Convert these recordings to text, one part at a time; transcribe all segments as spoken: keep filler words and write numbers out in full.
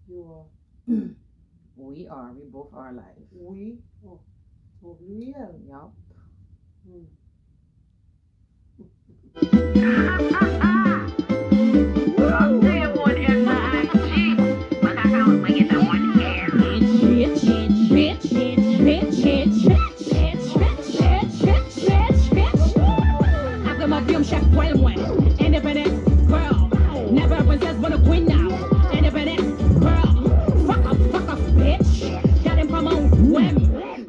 You are. We are, we both are alive. We. Oh, au pluriel. Yup. Hmm. Apre m anvi yon chèf pwèl mwen. Independent girl. Never a princess but a queen now. Independent girl. Fuck up, fuck up, bitch. Gade m kòman w wè m.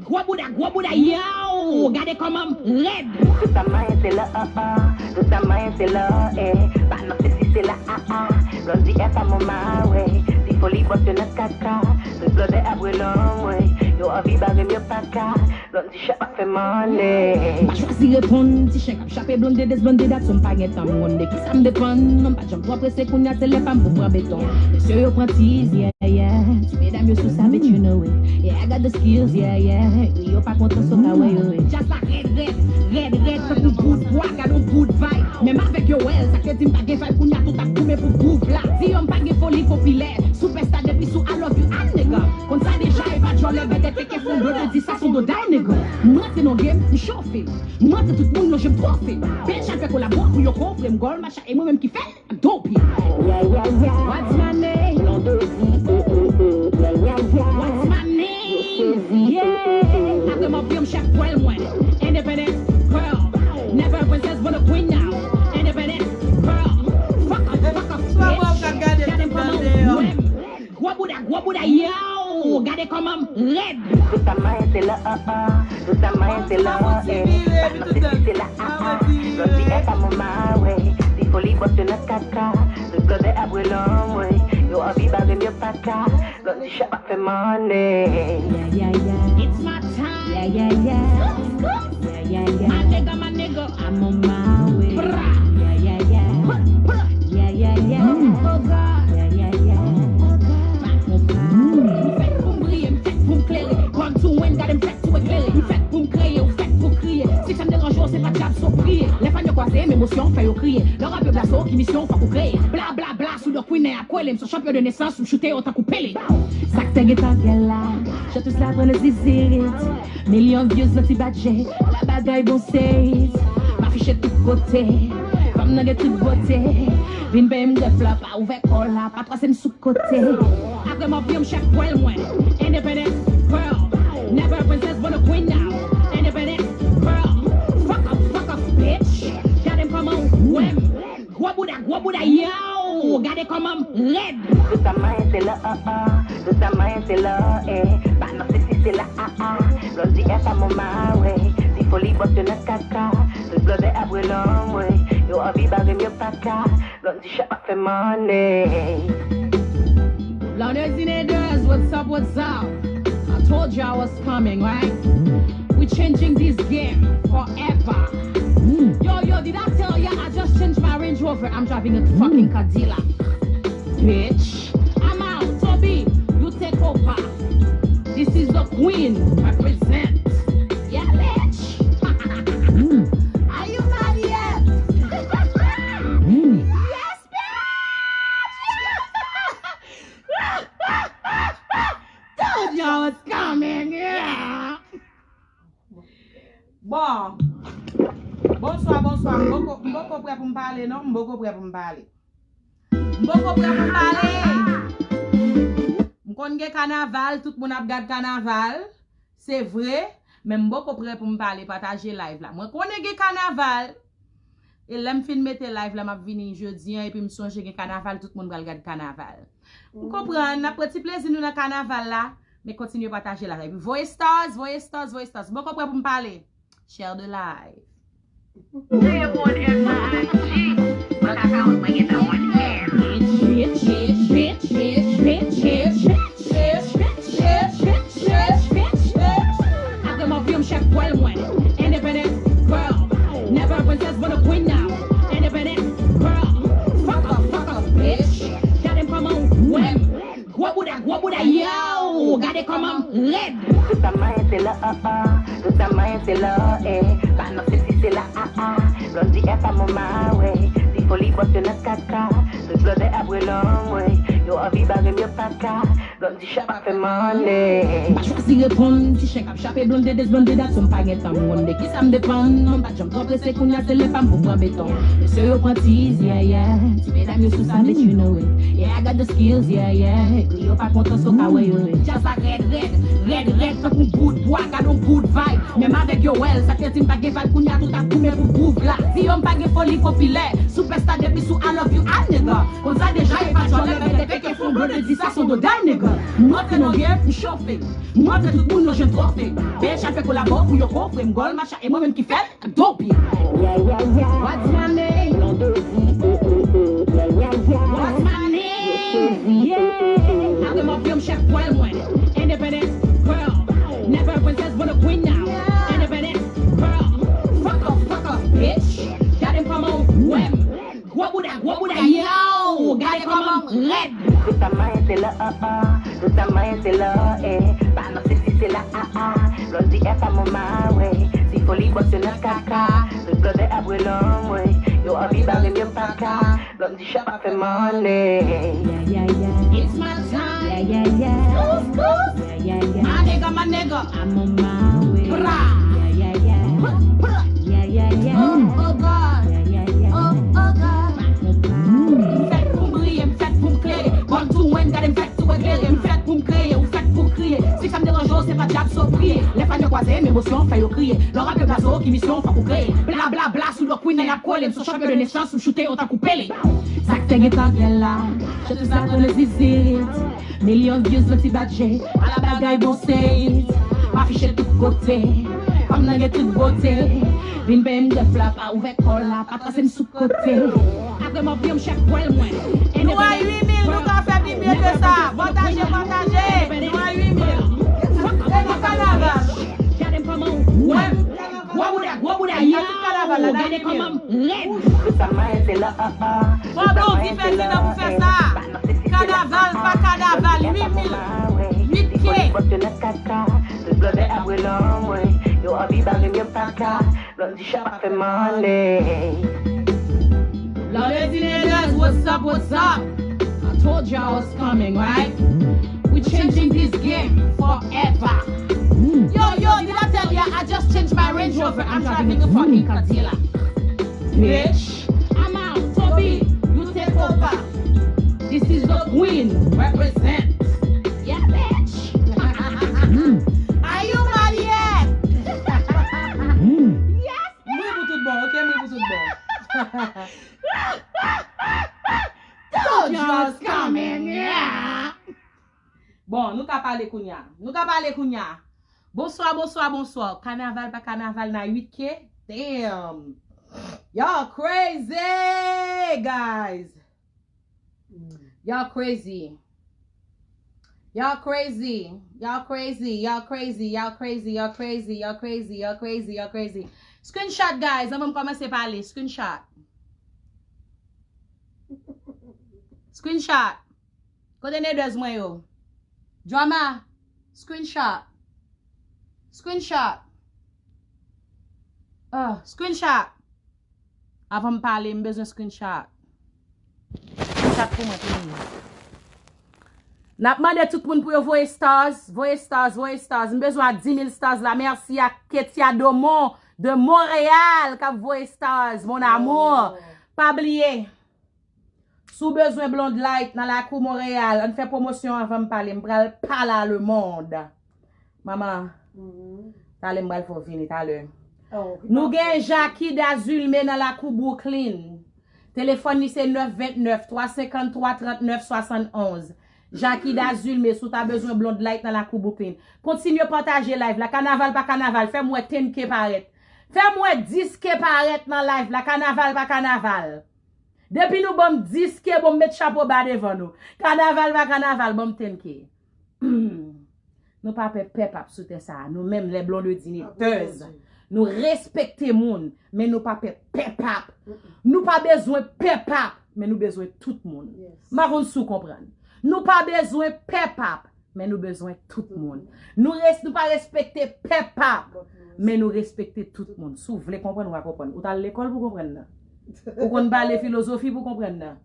Gwo bouda, gwo bouda, yow. Gade kòman m rèd. Tout sa m manyen se lò, ah, ah. Tout sa m manyen se lò, eh. Pa nan sesi se la, ah, ah. Blondie est à mon mari. Ti foli bòs yo nan kaka. Tout blòdè ap rele anmwey. Yo anvi bare m yo pa ka. Blondie chèf ap fè money. M pa chwazi reponn, ti chen k ap chape blonde des blonde dat sou m pa gen tan m wonde kisa m depann. Non m pa janm twò prese kounya se lè pa m pou pran beton. Mesye yo pran tiz, yeah, yeah. Ti medam yo sou sa, bitch, you know it. Yeah, I got the skills, yeah, yeah. Ri yo pa kontan so ka wè yo ri. Djaz la rèd, rèd, rèd, rèd, tankou bout bwa, gad on bout vibe. Menm avèk yo wèl, sa k te di m pa gen vibe kounya tout ap goumen pou groove la. Di yo m pa gen foli popilè, superstar depi sou I love you, ah, nigga. Konn sa deja, e pa djòlè, bètè teke fon blo de di sa son do day, nigga. M rantre nan game, m chofe. M rantre tout moun lonje m twofe. Bèl chan fè kolabo pou yo konfre m gòl, machin e mwen menm ki fè l, dope. Yeah, yeah, yeah. What's my name? Blondedy, eh, eh, eh. Yeah, yeah, yeah. What's my name? Yeah. Apre m anvi yon chèf pwèl mwen. Independent girl. Never a princess but a queen now. Independent girl. Fuck up, fuck up, bitch. Gade m kòman m wè m. Gwo bouda, gwo bouda, yow. Gade kòman m rèd. Tout sa m manyen se lò, ah, ah. Tout sa m manyen se lò, eh. Pa nan sesi se la, ah, ah. Blondie est à mon mari. Ti foli bòs yo nan kaka. Tout blòdè ap rele anmwey. Yo anvi bare m yo pa ka. Blondie chèf ap fè money. Yeah, yeah, yeah. It's my time. Yeah, yeah, yeah. Yeah, yeah, yeah. My nigga, my nigga. I'm on my way. Bra. Yeah, yeah, yeah. Huh, huh. Yeah, yeah, yeah. Oh God. Yeah, yeah, yeah. Oh God. I'm on my way. M fèt pou m briye, m fèt pou m klere. Born to win, gade m fèt tou eklere. M fèt pou m kreye, ou fèt pou kriye. Si sa m deranje w, se pa dyab, so priye. Lè fan yo kwaze m, emosyon fè yo kriye. Lè w rape blaso, ki misyon fòk ou kreye. Bla, bla, bla, sou do kwinè ap kwele. M se chanpyon de nesans, m choute yo tankou Pele. Sa k te gentan gen la, je tous la pran nan zizirit. Milyon views nan ti badje, la bagay bon se hit. M afiche tout kote, fanm nan gen tout bote. Vin bay m grèf la, pa ouvè kò la, pa pase m sou kote. Apre m anvi yon chèf pwèl mwen. Independent girl. Never a princess but a queen now. Independent girl. Fuck up, fuck up, bitch. Gade m kòman w wè m. Gwo bouda, gwo bouda, yow. Gade kòman m rèd. Tout sa m manyen se lò, ah, ah. Tout sa m manyen se lò, eh. Pa nan sesi se la, ah, ah. Blondie est à mon mari. Ti foli bòs yo nan kaka. Tout blòdè ap rele anmwey. Yo anvi bare m yo pa ka. Blondie chèf ap fè money. Blondedy Naders, what's up, what's up? I told you I was coming, right? We changing this game forever. Yo, yo, did I tell ya I just changed my Range Rover? I'm driving a fucking Cadillac. Bitch, I'm out. Toby, you take over. This is the queen represent. Yeah, bitch. Are you mad yet? Yes, bitch. Told y'all it's coming, yeah. Bon. Bonswa, bonswa. M poko, m poko prè pou m pale, non. M poko prè pou m pale. M poko prè pou m pale. M konn gen kanaval, tout moun ap gad kanaval. Se vre, men m poko prè pou m pale, pataje live la. Mwen konnen gen kanaval. E lè m fin mete live la, m ap vini jodi an, epi m sonje gen kanaval, tout moun pral gad kanaval. M konprann, n ap pran ti plezi nou nan kanaval la, men kontinye pataje live la. Epi voye stars, voye stars, voye stars. M poko prè pou m pale. Share the live. Apre m anvi yon chèf pwèl mwen. Independent girl. Never a princess but a queen now. Independent girl. Fuck up, fuck up, bitch. Gade m kòman w wè m. Gwo bouda, gwo bouda, yow. Gade kòman m rèd. Tout sa m manyen se lò, ah, ah. Tout sa m manyen se lò, eh. Pa nan sesi se la, ah, ah. Blondie est à mon mari. Ti foli bòs yo nan kaka. Tout blòdè ap rele anmwey. Yo anvi bare m yo pa ka. Blondie Chèk pa fè money. M pa chwazi reponn, ti chèk ap chape blonde des blonde dat, so m pa gen tan m wonde kisa m depann. Non, m pa t janm twò prese, kounye a se lè pa m pou pran beton. Mesye yo pran tiz, yeah, yeah. Ti medam yo sou sa, bitch, you know it. Yeah, I got the skills, yeah, yeah. Ekri yo pa kontan, so ka wè yo red. Djaz la red, red, red, red, tankou bout bwa, gad on bout vibe. Menm avèk yo wèl, sa k te di m pa gen vibe, kounye a tout ap goumen pou groove la. Di yo m pa gen foli popilè, superstar depi sou I love you, ah, nigga. Konn sa deja, e pa djòlè, men lè peke fon blonde di sa, son doday, nigga. M rantre nan game, m chofe. M rantre tout moun yo jwenn twofe. P H L fè kolabo pou yo kofre m gòl, macha, e mwen menm ki fè l, dope. Yeah, yeah, yeah. What's my name? Blondedy, eh, eh, eh, yeah, yeah, yeah. What's my name? Yeah. Apre m ap yon chèf pwèl mwen. Independence girl. Never princess, but a queen now. Independence girl. Fuck off, fuck off, bitch. Gade m kòman w wè m. Gwo bouda, gwo bouda, yo. Gade kòman m rèd. Tout sa mayen se la, ah, ah. Tout sa mayen se la, eh. Balanse si se la, ah, ah. Blondie F a mon mawe. Si foli bòs yo nan kaka. Tout blòdè ap rele anmwe. Yo anvi bare m, yo pa ka. Blondie Chèk pa fè money. Yeah, yeah, yeah. It's my time. Yeah, yeah, yeah. Scoop, scoop. Yeah, yeah, yeah. My nigga, my nigga. I'm on my way. Bra. Yeah, yeah, yeah. Bra, bra. Yeah, yeah, yeah. Oh, oh God. Yeah, yeah, yeah. Oh, oh God. I'm on my way. M fèt pou m briye, m fèt pou m klere. Born to win, gade m fèt tou eklere. M fèt pou m kreye, ou fèt pou kriye. Si sa m deranje w, se pa dyab, so priye. Lè fanyò kwaze m, emosyon fè yo kriye. Lè w rape blazo, ki misyon fòk ou kreye. Bla, bla, bla, sou do queen nan y ap kole m. Se chanpyon de nesans, m choute yo tankou Pele. Sa k te gentan gen la, chante sa konnen zizit. Milyon views nan ti badje, ala bagay bon se it. M afiche tout kote, fanm nan gen tout bote. Vin peye m grèf la, pa ouvè kò la, pa trase m sou kote. Apre m ap yon chèf pwèl mwen. Nou a uit mil, nou ka fè pi byen ke sa. Pataje, pataje. Nou a uit mil. E nan kanaval. Gade m kòman w wè m. Gwo bouda, gwo bouda, yo. Gade kòman m rèd. Tout sa mayen se la, ah, ah. Fò Blondie fè ti nan pou fè sa. Kanaval pa kanaval, uit mil. Uit K. Tout blòdè ap rele anmwe. Yo anvi bare m, yo pa ka. Blondie Chèk pa fè money. Blondedy niggas, what's up, what's up? I told y'all what's coming, right? We changing this game forever. Yo, yo, did I tell ya? I just changed my Range Rover. I'm driving a fucking Cadillac. Bitch, I'm out. Toby, you take over. This is the queen. Represent. Yeah, bitch. Are you mad yet? Yes, bitch. M ri pou tout bon, ok? M ri pou tout bon. Just coming, yeah. Bon, nou ka pale kounya. Nou ka pale kounya. Bonswa, bonswa, bonswa. Kanaval pa kanaval nan uit K. Damn. Y'all crazy, guys. Y'all crazy. Y'all crazy. Y'all crazy. Y'all crazy. Y'all crazy. Y'all crazy. Y'all crazy. Y'all crazy. Y'all crazy. Y'all crazy. Screenshot, guys. Anvan m kòmanse pale. Screenshot. Screenshot. Kote nedèz mwen yo? Drama. Screenshot. Screenshot. Ah, screenshot. Avan m pale, m bezwen screenshot. Screenshot pou mwen, please. N ap mande tout moun pou yo voye stars, voye stars, voye stars. M bezwen a dis mil stars la. Mèsi a Ketia Domon de Montréal k ap voye stars, mon amour. Pa bliye. Si w bezwen Blonde Light nan lakou Monreyal, ann fè pwomosyon anvan m pale, m pral pale a lemonn. Manman, talè m pral fè w vini, talè. Nou gen Jackie Dazulme nan lakou Brooklyn. Telefòn li se nèf vennèf, twa senkanntwa, trannèf swasannonz. Jackie Dazulme, si w ta bezwen Blonde Light nan lakou Brooklyn. Kontinye pataje live la, kanaval pa kanaval, fè m wè ten K parèt. Fè m wè dis K parèt nan live la, kanaval pa kanaval. Depi nou ban m dis K, bon, m met chapo ba devan nou. Kanaval pa kanaval, ban m ten K. Nou pa pè pèp ap sou tè sa a. Nou menm, les Blondediniteuses, nou respekte moun, men nou pa pè pèp ap. Nou pa bezwen pèp ap, men nou bezwen tout moun. M pa konn si w konprann. Nou pa bezwen pèp ap, men nou bezwen tout moun. Nou res-, nou pa respekte pèp ap, men nou respekte tout moun. Si w vle konprann, w a konprann. Ou t al lekòl pou konprann nan. Ou konn pale filozofi pou konprann nan.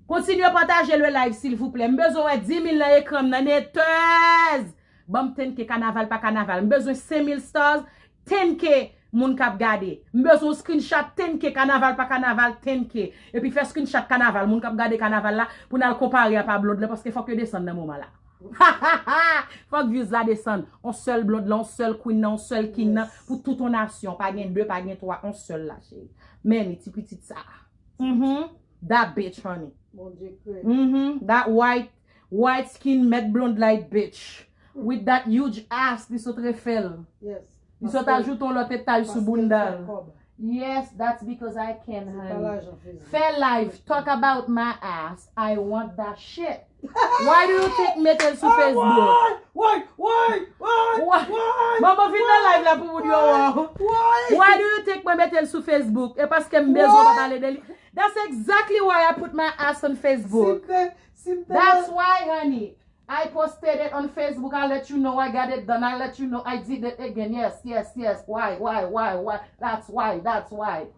Kontinye pataje le live silvouplè. M bezwen wè dis mil nan ekran m nan netèz. Ban m ten K kanaval pa kanaval. M bezwen senk mil stars, ten K moun k ap gade. M bezwen yon screenshot ten K kanaval pa kanaval, ten K. Epi fè screenshot kanaval, moun k ap gade kanaval la, pou n al konpare a pa Blonde la, paske fòk yo desann nan moman la. Fòk views la desann. On sèl Blonde la, on sèl Queen nan, on sèl King nan, pou tout on nasyon. Pa gen de, pa gen twa, on sèl la, cheri. Men li, ti pitit sa. Mhm. That bitch, honey. Bondye kre. Mhm. That white, white skin mèt blonde light bitch. With that huge ass, li sot refè l. Yes. Li sot ajoute yon lòt etaj sou bounda l. Yes, that's because I can, honey. Fè live, talk about my ass. I want that shit. Why do you think mete l sou Facebook? Why? Why? Why? Why? Manman vin nan live la pou moun yo wè. Why? Why do you think mwen mete l sou Facebook? E paske m bezwen pa pale de li. That's exactly why I put my ass on Facebook. That's why, honey. I posted it on Facebook. I let you know I got it done. I let you know I did it again. Yes, yes, yes. Why, why, why, why? That's why, that's why.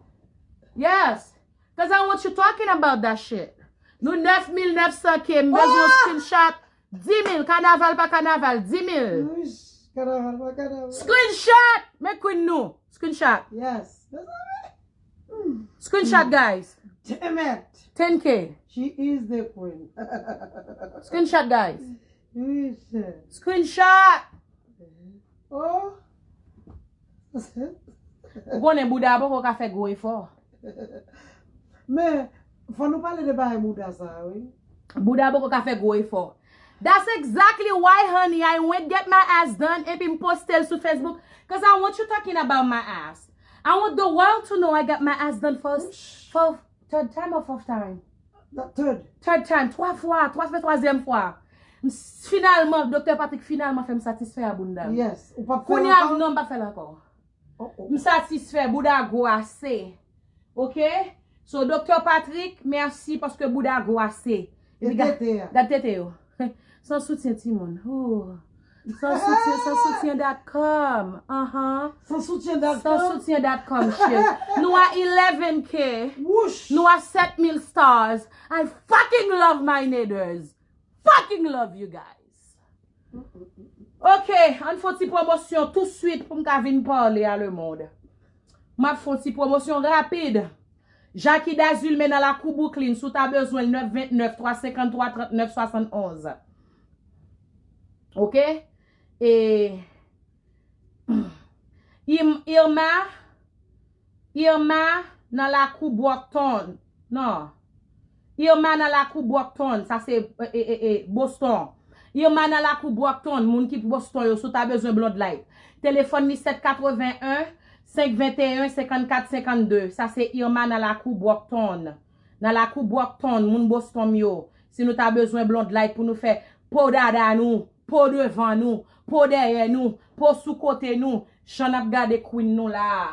Yes. Cause I want you talking about that shit. Nou nèf mil nèf san K, m bezwen yon screenshot. Dis mil, kanaval pa kanaval, dis mil. Kanaval pa kanaval. Screenshot! Men queen nou. Screenshot. Yes. Screenshot, guys. Damn it. Ten K. She is the queen. Screenshot, guys. Screenshot. Oh. Ou konnen bouda poko ka fè gwo efò. Men, fò nou pale de bagay bouda sa, wi. Bouda poko ka fè gwo efò. That's exactly why, honey, I went get my ass done epi m poste l sou Facebook. Cause I want you talking about my ass. I want the world to know I got my ass done for, for third time or fourth time? Third. Third time. Twa fwa. Twa fè twazyèm fwa. M s- finalman, Doktè Patrick finalman fè m satisfè a bounda m. Yes. Ou p ap fè l ankò? Kounye a, non, m p ap fè l ankò. M satisfè, bouda gwo ase. Ok? So, Doktè Patrick, mèsi paske bouda gwo ase. Epi gad tete yo. San soutyen timoun. San soutyen, san soutyen dot com. Anhan. San soutyen dot com? San soutyen dot com, cheri. Nou a eleven K. Wouch. Nou a sèt mil stars. I fucking love my neighbors. Fucking love you guys. Ok, ann fè yon ti pwomosyon tou swit pou m ka vin pale a lemonn. M ap fè yon ti pwomosyon rapid. Jackie Dazulme nan lakou Brooklyn, si w ta bezwen l, nèf vennèf, twa senkanntwa, trannèf swasannonz. Ok? E Im- Irma, Irma nan lakou Brockton. Non. Irma nan lakou Brockton. Sa se e, e, e, e, Boston. Irma nan lakou Brockton. Moun ki Boston yo, si w ta bezwen blond light. Telefòn li sèt katreven en, senk venteyen, senkannkat, senkannde. Sa se Irma nan lakou Brockton. Nan lakou Brockton, moun Boston m yo. Si nou ta bezwen blond light pou nou fè po dada nou, po devan nou, po dèyè nou, po sou kote nou, jan n ap gade queen nou la a.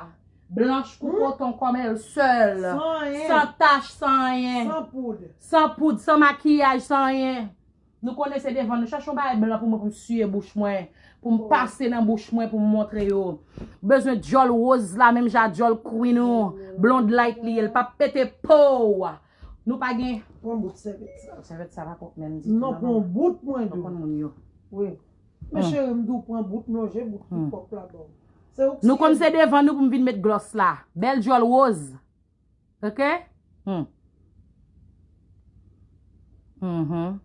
Blanch kou koton kòm èl sèl. San anyen. San tach, san anyen. San poud. San poud, san makiyaj, san anyen. Nou konnen se devan nou. Chache yon bagay blan pou mwen, pou m siye bouch mwen, pou m pase nan bouch mwen, pou m montre yo. Bezwen djòl woz la, menm jan djòl queen ou, blond light li ye, l p ap pete po w. Nou pa gen. Pran bout sèvyèt sa. Sèvyèt sa pa kont menm ditou. Non, pran bout mwen di w. Konn moun yo. Wi. Men cheri, m di w pran bout, lonje bout pou kòk la ba w. Se ou ki. Nou konn se devan nou pou m vin met glòs la. Bèl djòl woz. Ok? Hmm. Mhm.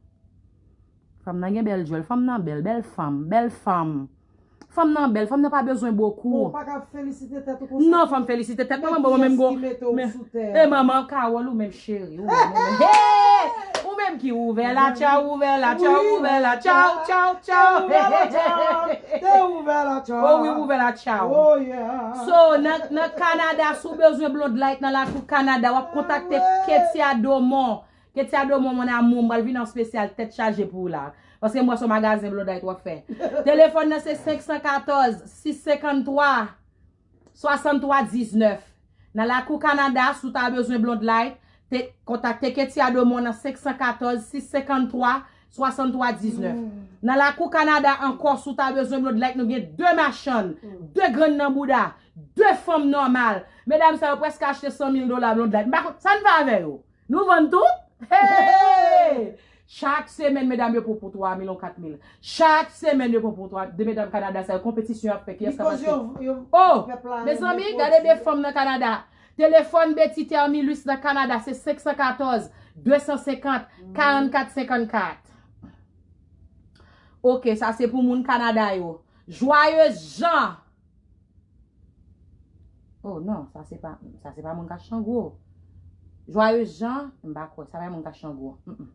Fanm nan gen bèl djòl. Fanm nan bèl. Bèl fanm. Bèl fanm. Fanm nan bèl. Fanm nan pa bezwen bokou. Ou pa ka felisite tèt ou konsa. Non, fanm felisite tèt mwen, mwen menm go. E manman Carole ou menm cheri. Ou menm, ou menm. Hey! Ou menm ki ouvè la, tchaw, ouvè la, tchaw, ouvè la, tchaw, tchaw, tchaw. Ouvè la, tchaw. Te ouvè la, tchaw. Oh wi, ouvè la, tchaw. Oh, yeah. So, nan, nan Kanada, si w bezwen blond light nan lakou Kanada, w ap kontakte Ketia Domon. Ketia Domon, mon amour, m pral vin an spesyal tèt chaje pou ou la. Paske m wè se yon magazen blond light w ap fè. Telefòn nan se senk san katòz, sis senkanntwa, swasanntwa diznèf. Nan lakou Kanada, si w ta bezwen blond light, te, kontakte Ketia Domon nan senk san katòz, sis senkanntwa, swasanntwa diznèf. Nan lakou Kanada ankò, si w ta bezwen blond light, nou gen de machann, de grenn nan bouda, de fanm nòmal. Medam sa yo prèske achte san mil dola blond light. M pa konn, sa n fè avè yo? Nou vann tout? Hey! Chak semèn, medam yo pran pou twa mil, yon kat mil. Chak semèn, yo pran pou twa. De medam Kanada sa yo, konpetisyon y ap fè, kiyès k ap achte? Oh! Mezanmi, gade de fanm nan Kanada. Telefòn Betty Thermilus nan Kanada, se senk san katòz, de san senkant, karannkat senkannkat. Ok, sa se pou moun Kanada yo. Joyeuse Jean. Oh non, sa se pa, sa se pa moun k ap chango. Joyeuse Jean, m pa kwè, sa pa moun k ap chango. Mm, mm.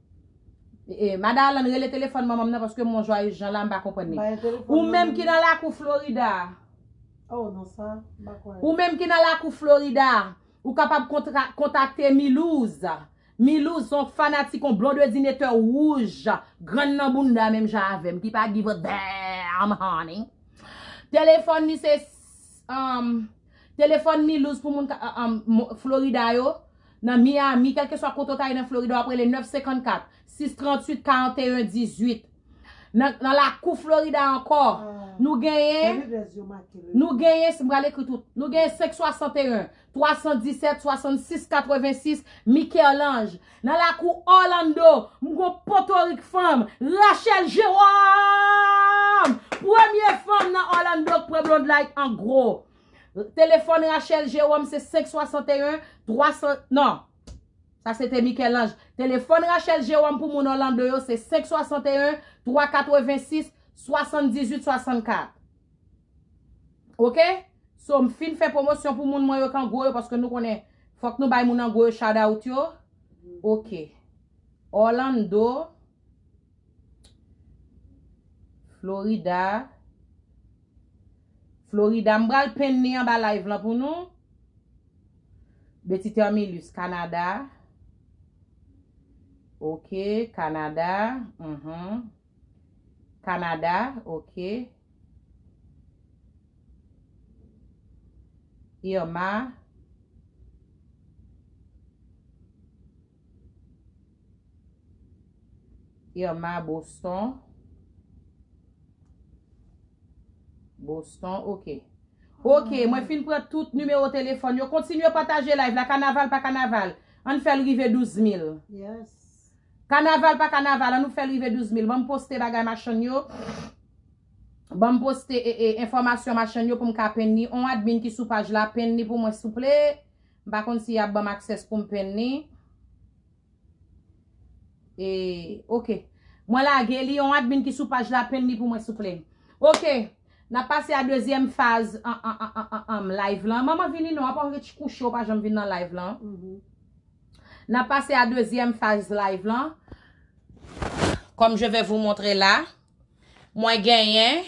E, e, Madan Alan, rele telefòn manman m nan paske m wè Joyeuse Jean la, m pa konprann li. Ou menm ki nan lakou Florida. Oh non, sa, m pa kwè. Ou menm ki nan lakou Florida, ou kapab kontra- kontakte Milouz. Milouz se yon fanatik, yon blondedinetè wouj, grann nan bounda menm jan avè m, ki pa give a damn, honey. Telefòn li se, um, telefòn Milouz pou moun ka- um, mo- Florida yo, nan Miami, kèlkeswa kote w ta ye nan Florida, w ap rele nèf senkannkat, sis tranntuit, karanteyen dizuit. Nan, nan lakou Florida ankò, nou genyen, nou genyen, si m pral ekri tout, nou genyen senk swasanteyen, twa san disèt, swasannsis, katrevensis, Michel-Ange. Nan lakou Orlando, m gon potorik fanm, Rachel Jérôme! Premye fanm nan Orlando k pran Blonde Light an gwo. Telefòn Rachel Jérôme se senk swasanteyen, twa san, non. Sa se te Michel-Ange. Telefòn Rachel Jérôme pou moun Orlando yo se senk swasanteyen, twa katrevensis, swasanndizuit, swasannkat. Ok? So, m fin fè pwomosyon pou moun mwen yo k an gwo yo, paske nou konnen, fòk nou bay moun an gwo yo shout out yo. Ok. Orlando, Florida. Florida, m pral penn li anba live lan pou nou. Betty Thermilus, Kanada. Ok, Kanada. Mhm. Kanada, ok. Irma. Irma, Boston. Boston, ok. Ok, mwen fin pran tout nimewo telefòn yo. Kontinye pataje live la, kanaval pa kanaval. Ann fè l rive douz mil. Yes. Kanaval pa kanaval, ann nou fè l rive douz mil. Ban m poste bagay machann yo. Ban m poste e, e, enfòmasyon machann yo pou m ka penn li. On admin ki sou paj la, penn li pou mwen souple. M pa konn si y ap ban m aksès pou m penn li. E, ok. Mwen lage li, on admin ki sou paj la, penn li pou mwen souple. Ok. N ap pase a dezyèm faz an, an, an, an, an, an live lan. Manman vini non, apa w ret kouche, w pa janm vin nan live lan. Mhm. N ap pase a dezyèm faz live lan. Comme je vais vous montrer là. Mwen genyen.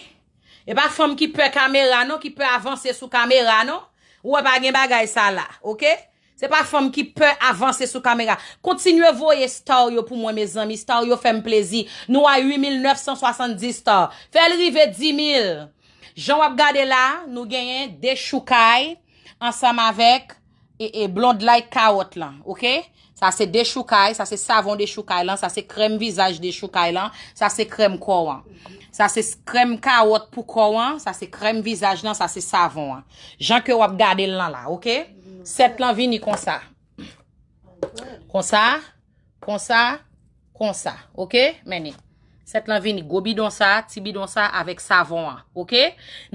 E pa fanm ki pè kamera non, ki pè avanse sou kamera non. Ou wè pa gen bagay sa la, ok? Se pa fanm ki pè avanse sou kamera. Kontinye voye star yo pou mwen, mezanmi. Star yo fè m plezi. Nou a uit mil nèf san swasanndis star. Fè l rive dis mil. Jan w ap gade la, nou genyen dechoukay ansanm avèk e, e Blonde Light kawòt lan, ok? Sa se dechoukay, sa se savon dechoukay lan, sa se krèm vizaj dechoukay lan, sa se krèm kò an. Sa se s- krèm kawòt pou kò an, sa se krèm vizaj lan, sa se savon an. Jan ke w ap gade l lan la, ok? Sèt lan vini konsa. Konsa, konsa, konsa, ok? Men li. Sèt lan vini gwo bidon sa, ti bidon sa avèk savon an, ok?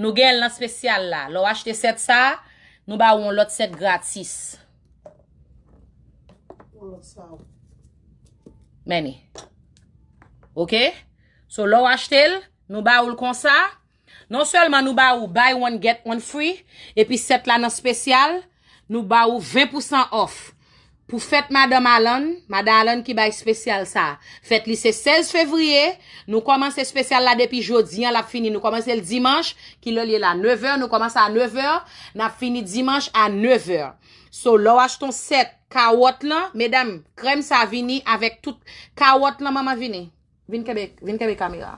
Nou gen l nan espesyal la. Lè w achte sèt sa, nou ba ou yon lòt sèt gratis. Yon lòt savon. Men li. Ok? So, lè w achte l, nou ba ou l konsa. Non sèlman nou ba ou buy one, get one free, epi sèt la nan espesyal, nou ba ou ven pousan off. Pou fèt Madanm Alan, Madan Alan ki bay espesyal sa. Fèt li se sèz fevriye, nou kòmanse espesyal la depi jodi an, l ap fini, nou kòmanse l dimanch, ki lè l ye la, nevè, nou kòmanse a nevè, n ap fini dimanch a nevè. So, lè w achte yon sèt kawòt lan, medam, krèm sa vini avèk tout kawòt lan, manman vini. Vin kenbe, vin kenbe kamera.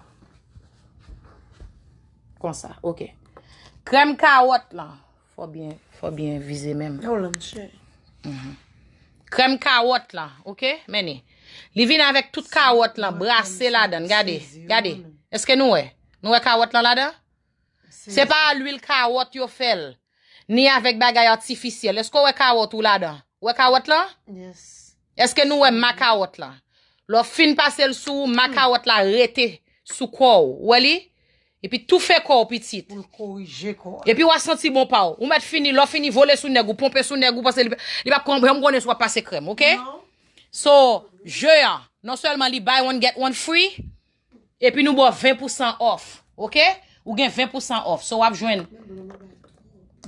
Konsa, ok. Krèm kawòt lan. Fò byen, fò byen vize menm. Yon lanm chè. Mhm. Krèm kawòt lan, ok? Men li. Li vin avèk tout kawòt lan, brase ladan l. Gade, gade. Èske nou wè? Nou wè kawòt lan ladan? Se pa a lwil kawòt yo fè l, ni avèk bagay atifisyèl. Èske w wè kawòt ou ladan? Ou wè kawòt lan? Yes. Èske nou wè makawòt la? Lè w fin pase l sou ou, makawòt la rete sou kò w. Ou wè li? Epi toufe kò w pitit. Pou l korije kò a. Epi w a santi bon pa w. Ou mèt fini, lè w fini vole sou nèg ou, ponpe sou nèg ou, paske li, li p ap janm konnen si w ap pase krèm, oke? Non. So, je a, non sèlman li buy one get one free, epi nou ba w ven pousan off, oke? Ou gen ven pousan off. So, w ap jwenn.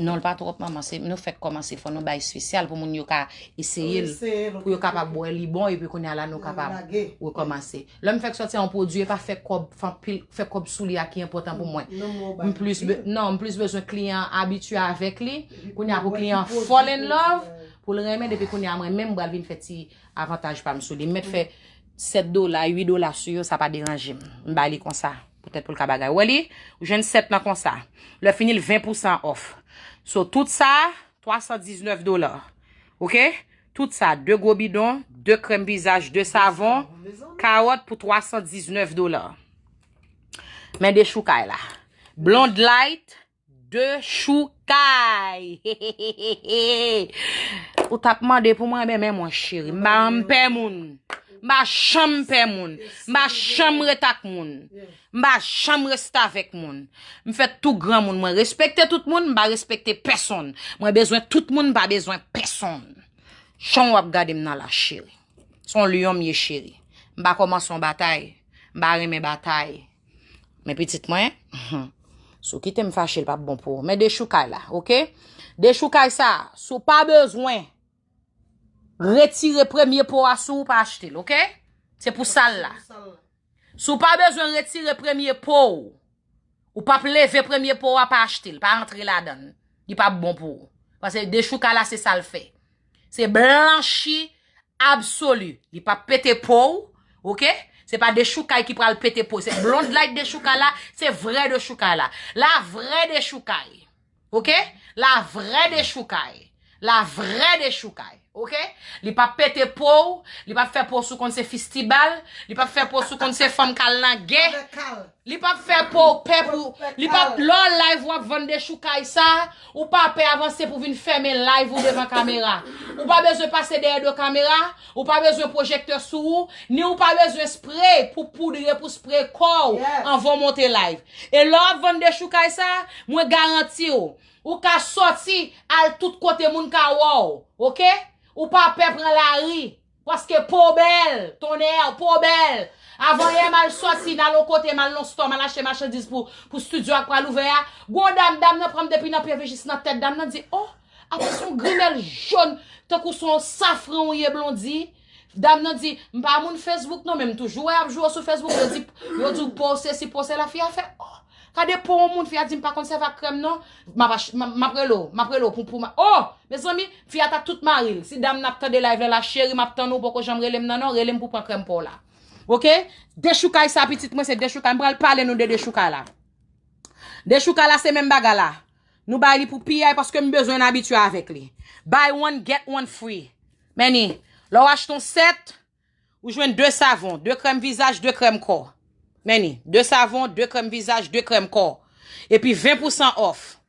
Non, l pa twòp, manman. Se, nou fèk kòmanse. Fò nou bay espesyal pou moun yo ka eseye l, pou yo kapab wè li bon, epi kounye a la, nou kapab rekòmanse. Lè m fèk sòti yon pwodui, e pa fè kòb, fè anpil, fè kòb sou li a ki enpòtan pou mwen. M plis be-, non, m plis bezwen kliyan an abitye avèk li. Kounye a pou kliyan an fall in love, pou l renmen, depi kounye a mwen menm, m pral vin fè ti avantaj pa m sou li. M mèt fè sèt dola, uit dola sou yo, sa pa deranje m. M bay li konsa. Poutèt pou l ka bagay. Ou wè li? Ou jwenn sèt nan konsa. Lè fini, l ven pousan off. So, tout sa, twa san diznèf dola. Oke? Tout sa, de gwo bidon, de krèm vizaj, de savon, kawòt pou twa san diznèf dola. Men dechoukay la. Blonde Light, dechoukay. Ou t ap mande pou mwen, men, men mwen cheri. M pa janm pè moun. M pa janm pè moun. M pa janm ret ak moun. M pa janm restavèk moun. M fèt tou granmoun. Mwen respekte tout moun, m pa respekte pèsonn. Mwen bezwen tout moun, m pa bezwen pèsonn. Jan w ap gade m nan la, cheri. Se yon lyon m ye, cheri. M pa kòmanse yon batay. M pa renmen batay. Men pitit mwen, si w kite m fache, l p ap bon pou ou. Men dechoukay la, oke? Dechoukay sa, si w pa bezwen retire premye po a sou ou, pa achte l, oke? Se pou sa l la. Si w pa bezwen retire premye po w, ou p ap leve premye po a, pa achte l, pa antre ladan l. Li p ap bon pou ou. Paske dechoukay la, se sa l fè. Se blanchi absoli. Li p ap pete po w, oke? Se pa dechoukay ki pral pete po w. Se Blonde Light dechoukay la, se vrè dechoukay la. La vrè dechoukay. Oke? La vrè dechoukay. La vrè dechoukay. Oke? Li p ap pete po w, li p ap fè po w sou konn se fistibal, li p ap fè po w sou konn se fanm k al nan gè. Li p ap fè po w pè pou, li p ap, lè w live w ap vann dechoukay sa, ou pa pè avanse pou vin fèmen live ou devan kamera. Ou pa bezwen pase dèyè do kamera, ou pa bezwen pwojektè sou ou, ni ou pa bezwen spre pou poudre, pou spre kò w anvan w monte live. E lè w ap vann dechoukay sa, mwen garanti w, ou ka sòti al tout kote moun ka wè w, oke? Ou pa pè pran lari, paske po w bèl, tonnè, po w bèl. Avan yè m al sòti, m al yon kote, m al nan store, m al achte machandiz pou, pou studio a k pral ouvè a. Gon dam, dam nan pran m depi nan pye jis nan tèt, dam nan di, oh, apa se yon grimèl jòn, tankou se yon safran ou ye, Blondy. Dam nan di, m pa moun Facebook non, men m toujou wè y ap jwe sou Facebook. Yo di, yo di w po w sesi, po w sela, fi a fè, oh, gade po yon moun, fi a di m pa konn sèvi ak krèm non. M ap ach-, m ap, m ap rele w, m ap rele w pou, pou ma-, oh, mezanmi, fi a ta tout mari l. Si dam nan ap tande live la, la, cheri, m ap tann ou, poko janm rele m nan non, rele m pou pran krèm po w la. Oke? Dechoukay sa, pitit mwen, se dechoukay. M pral pale nou de dechoukay la. Dechoukay la, se menm bagay la. Nou bay li pou piyay paske m bezwen n abitye avèk li. Buy one, get one free. Men ni, lè w achte yon sèt, ou jwenn de savon, de krèm vizaj, de krèm kò. Men ni, de savon, de krèm vizaj, de krèm kò. Epi ven pousan off.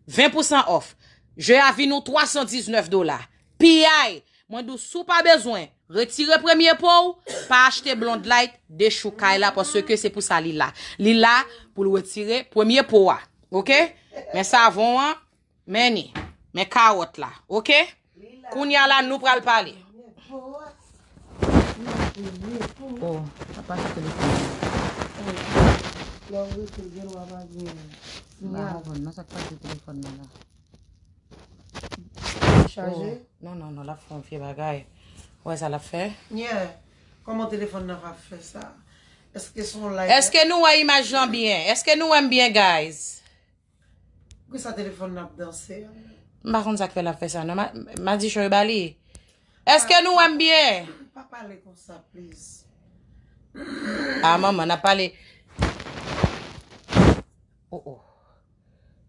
Ven pousan off. Je a vin ou twa san diznèf dola. Piyay, mwen di w, si w pa bezwen retire premye po w, pa achte Blonde Light dechoukay la, paske se pou sa li la. Li la pou l retire premye po a. Oke? Men savon an, men ni, men kawòt la. Oke? Kounye a la, nou pral pale. Oh, sa pase telefòn nan. Lè w rete, gen dwa pa gen. M pa konprann non, sa k pase telefòn nan la. Chaje? Oh, non, non, non, l ap fè yon vye bagay. Ou wè sa l ap fè? Yeah. Kòman telefòn nan va fè sa? Èske se yon live? Èske nou wè imaj lan byen? Èske nou wè m byen, guys? Poukisa telefòn nan ap danse? M pa konn sa k fè l ap fè sa, non. Ma, ma di choy ba li. Èske nou wè m byen? Pa pale konsa, please. Ah, manman, n ap pale. Oh, oh.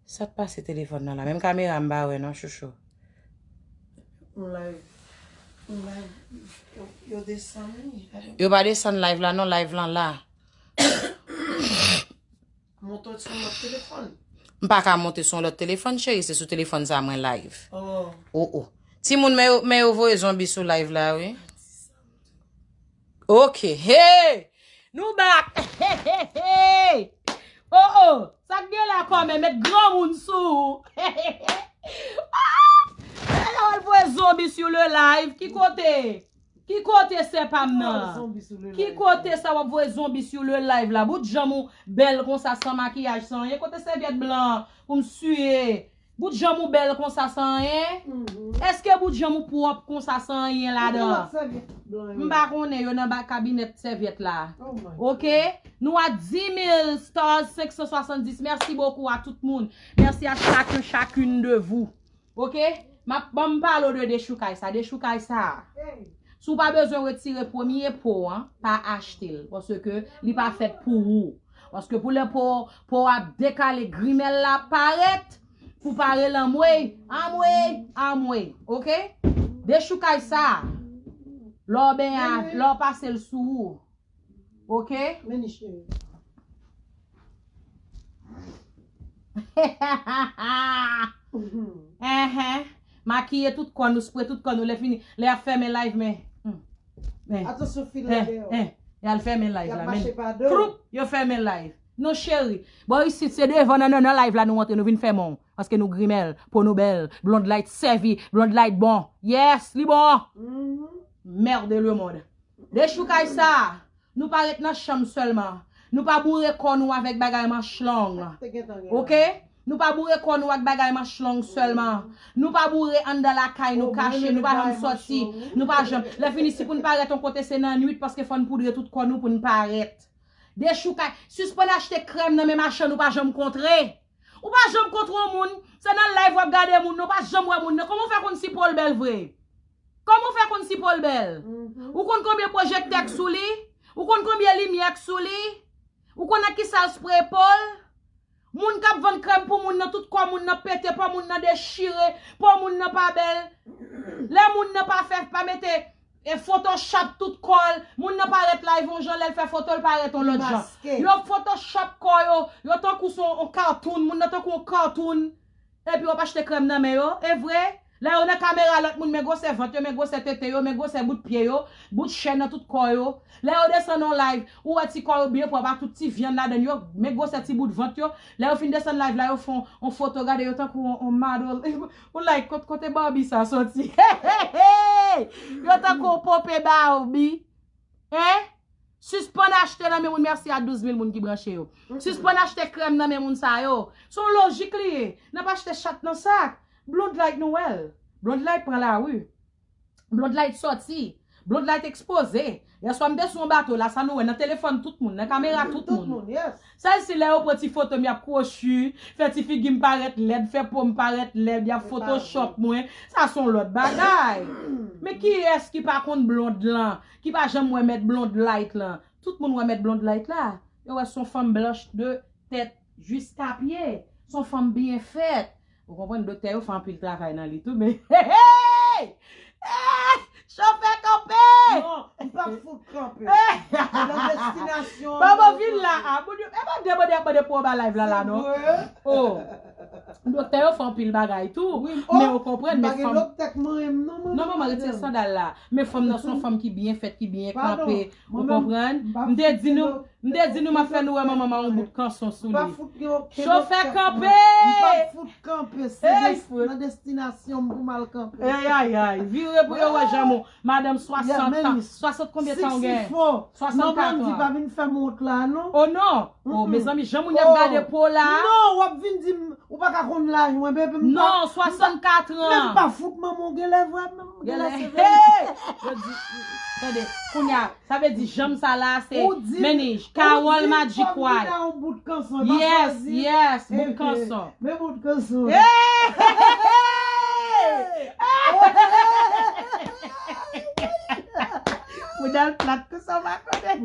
Sa k pase telefòn nan la? Menm kamera m pa wè, non, chouchou. Yon live. Yon live. Yo, yo desann li. Yo pa desann live la, non, live lan la. Monte sou lòt telefòn. M pa ka monte sou yon lòt telefòn, cheri, se sou telefòn sa mwen live. Oh. Oh, oh. Timoun, men yo, men yo voye zonbi sou live la, wi. Ok, hey! Nou back! Hey, hey, hey! Oh, oh! Sa k gen la kòmè, met granmoun sou ou! Ah! Lè w al voye zonbi sou le live, ki kote? Ki kote sè pa m nan? Ki kote sa w ap voye zonbi sou le live la? Bout janm ou bèl konsa san makiyaj, san anyen. Kote sèvyèt blan pou m siye? Bout janm ou bèl konsa san anyen? Èske bout janm ou pwòp konsa san anyen ladan? M pa konnen, yo nan ba kabinèt sèvyèt la. Ok? Nou a dis mil stars cinq cent soixante-dix. Merci beaucoup à tout moun. Merci à chacun, chacune de vous. Ok? M ap, ban m pale w de dechoukay sa. Dechoukay sa. Si w pa bezwen retire premye po an, pa achte l. Paske li pa fèt pou ou. Paske pou lè po, po ap dekale, grimèl la parèt, pou pare l anmwey, anmwey, anmwey. Ok? Dechoukay sa. Lè w benyen, lè w pase l sou ou. Ok? Men ni cheri. Enhen. Makiye tout kò nou, spre tout kò nou, lè fini, lè y ap fèmen live, men. Hmm. Men. Atansyon, fil la dèyè w. Lè y al fèmen live la, men. Kloup, yo fèmen live. Non, cheri. Bò isit, se devan nan, nan, nan live la nou antre, nou vin fèmen w. Paske nou grimèl, po nou bèl, Blonde Light sèvi, Blonde Light bon. Yes, li bon. Merde le monde. Dechoukay sa, nou pa ret nan chanm sèlman. Nou pa boure kò nou avèk bagay manch long. Ok? Nou pa boure kò nou ak bagay manch long sèlman. Nou pa boure anndan lakay nou kache, nou pa janm sòti, nou pa janm. Lè fini, si pou n parèt yon kote, se nan nwit, paske fò n poudre tout kò nou pou n parèt. Dechoukay, sispann achte krèm nan men machann ou pa janm kontre. Ou pa janm kontre yon moun, se nan live w ap gade moun nan, ou pa janm wè moun nan. Kòman w fè konn si po l bèl vre? Kòman w fè konn si po l bèl? Ou konn konbyen pwojektè k sou li? Ou konn konbyen limyè k sou li? Ou konn ak kisa l spre po l? Moun k ap vann krèm pou moun nan, tout kò moun nan pete, po moun nan dechire, po moun nan pa bèl. Lè moun nan pa fè, pa mete e Photoshop tout kò l, moun nan parèt live yon jan, lè l fè foto l parèt yon lòt jan. Yo Photoshop kò yo, yo tankou se yon, yon cartoon, moun nan tankou yon cartoon. Epi w ap achte krèm nan men yo, e vre? Lè yo nan kamera lòt moun, men gwosè vant yo, men gwosè tete yo, men gwosè bout pye yo, bout chè nan tout kò yo. Lè yo desann yon live, ou wè ti kò yo byen pwòp, a tout ti vyann ladan l yo, men gwosè ti bout vant yo. Lè yo fin desann live la, yo fè yon, yon foto, gade yo tankou yon, yon model. Ou like, kot-, kote Barbie sa soti? Hey, hey, hey! Yo tankou yon pope Barbie. Hein? Sispann achte nan men moun, mèsi a douz mil moun ki branche yo. Sispann achte krèm nan men moun sa yo. Se yon lojik li ye. N ap achte chat nan sak. Blonde Light nou wè l. Blonde Light pran lari. Blonde Light sòti. Blonde Light ekspoze. Yèswa m te sou yon bato la, sa nou wè nan telefòn tout moun, nan kamera tout moun. Sèl si lè yo pran ti foto m, y ap kwochi, fè ti figi m parèt lèd, fè po m parèt lèd, y ap photoshop mwen. Sa se yon lòt bagay. Men kiyès ki pa konn Blonde lan, ki pa janm wè mèt Blonde Light lan? Tout moun wè mèt Blonde Light la. Yo wè se yon fanm blanch de tèt jiska pye. Se yon fanm byen fèt. Ou konprann, doktè yo fè anpil travay nan li tou, men hey, hey! Eh, chofè kanpe! Non, m p ap fout kanpe. Nan destinasyon. Ban mwen vin la, a, moun yo, e pa demande ap mande pou anba live la, la, non. Oh. Doktè yo fè anpil bagay tou, men ou konprann, men fanm. Non, manman, retire sandal la. Men fanm nan se yon fanm ki byen fèt, ki byen kanpe. Ou konprann? M te di nou, m te di nou m ap fè nou wè manman m a yon bout kanson sou li. Chofè kanpe! M p ap fout kanpe, se nan destinasyon m pou m al kanpe. Ay, ay, ay, vire pou yo wè jan mou. Madanm swasant an. Swasant konbyen tan ou gen? Swasannkat an. Manman m di pa vin fè m wont la, non. Oh non. Oh, mezanmi, jan moun y ap gade po la. Non, w ap vin di m, ou pa ka konn laj mwen, bebe, m pa. Non, swasannkat an. Men m pa fout manman w genlè vre, men m genlè se verite. Yo di, tande, kounye a, sa vle di janm sa la, se, men ni, Carole Magic White. Yes, yes, bout kanson. Men bout kanson. Hey! Bouda l plat konsa, w pa konnen.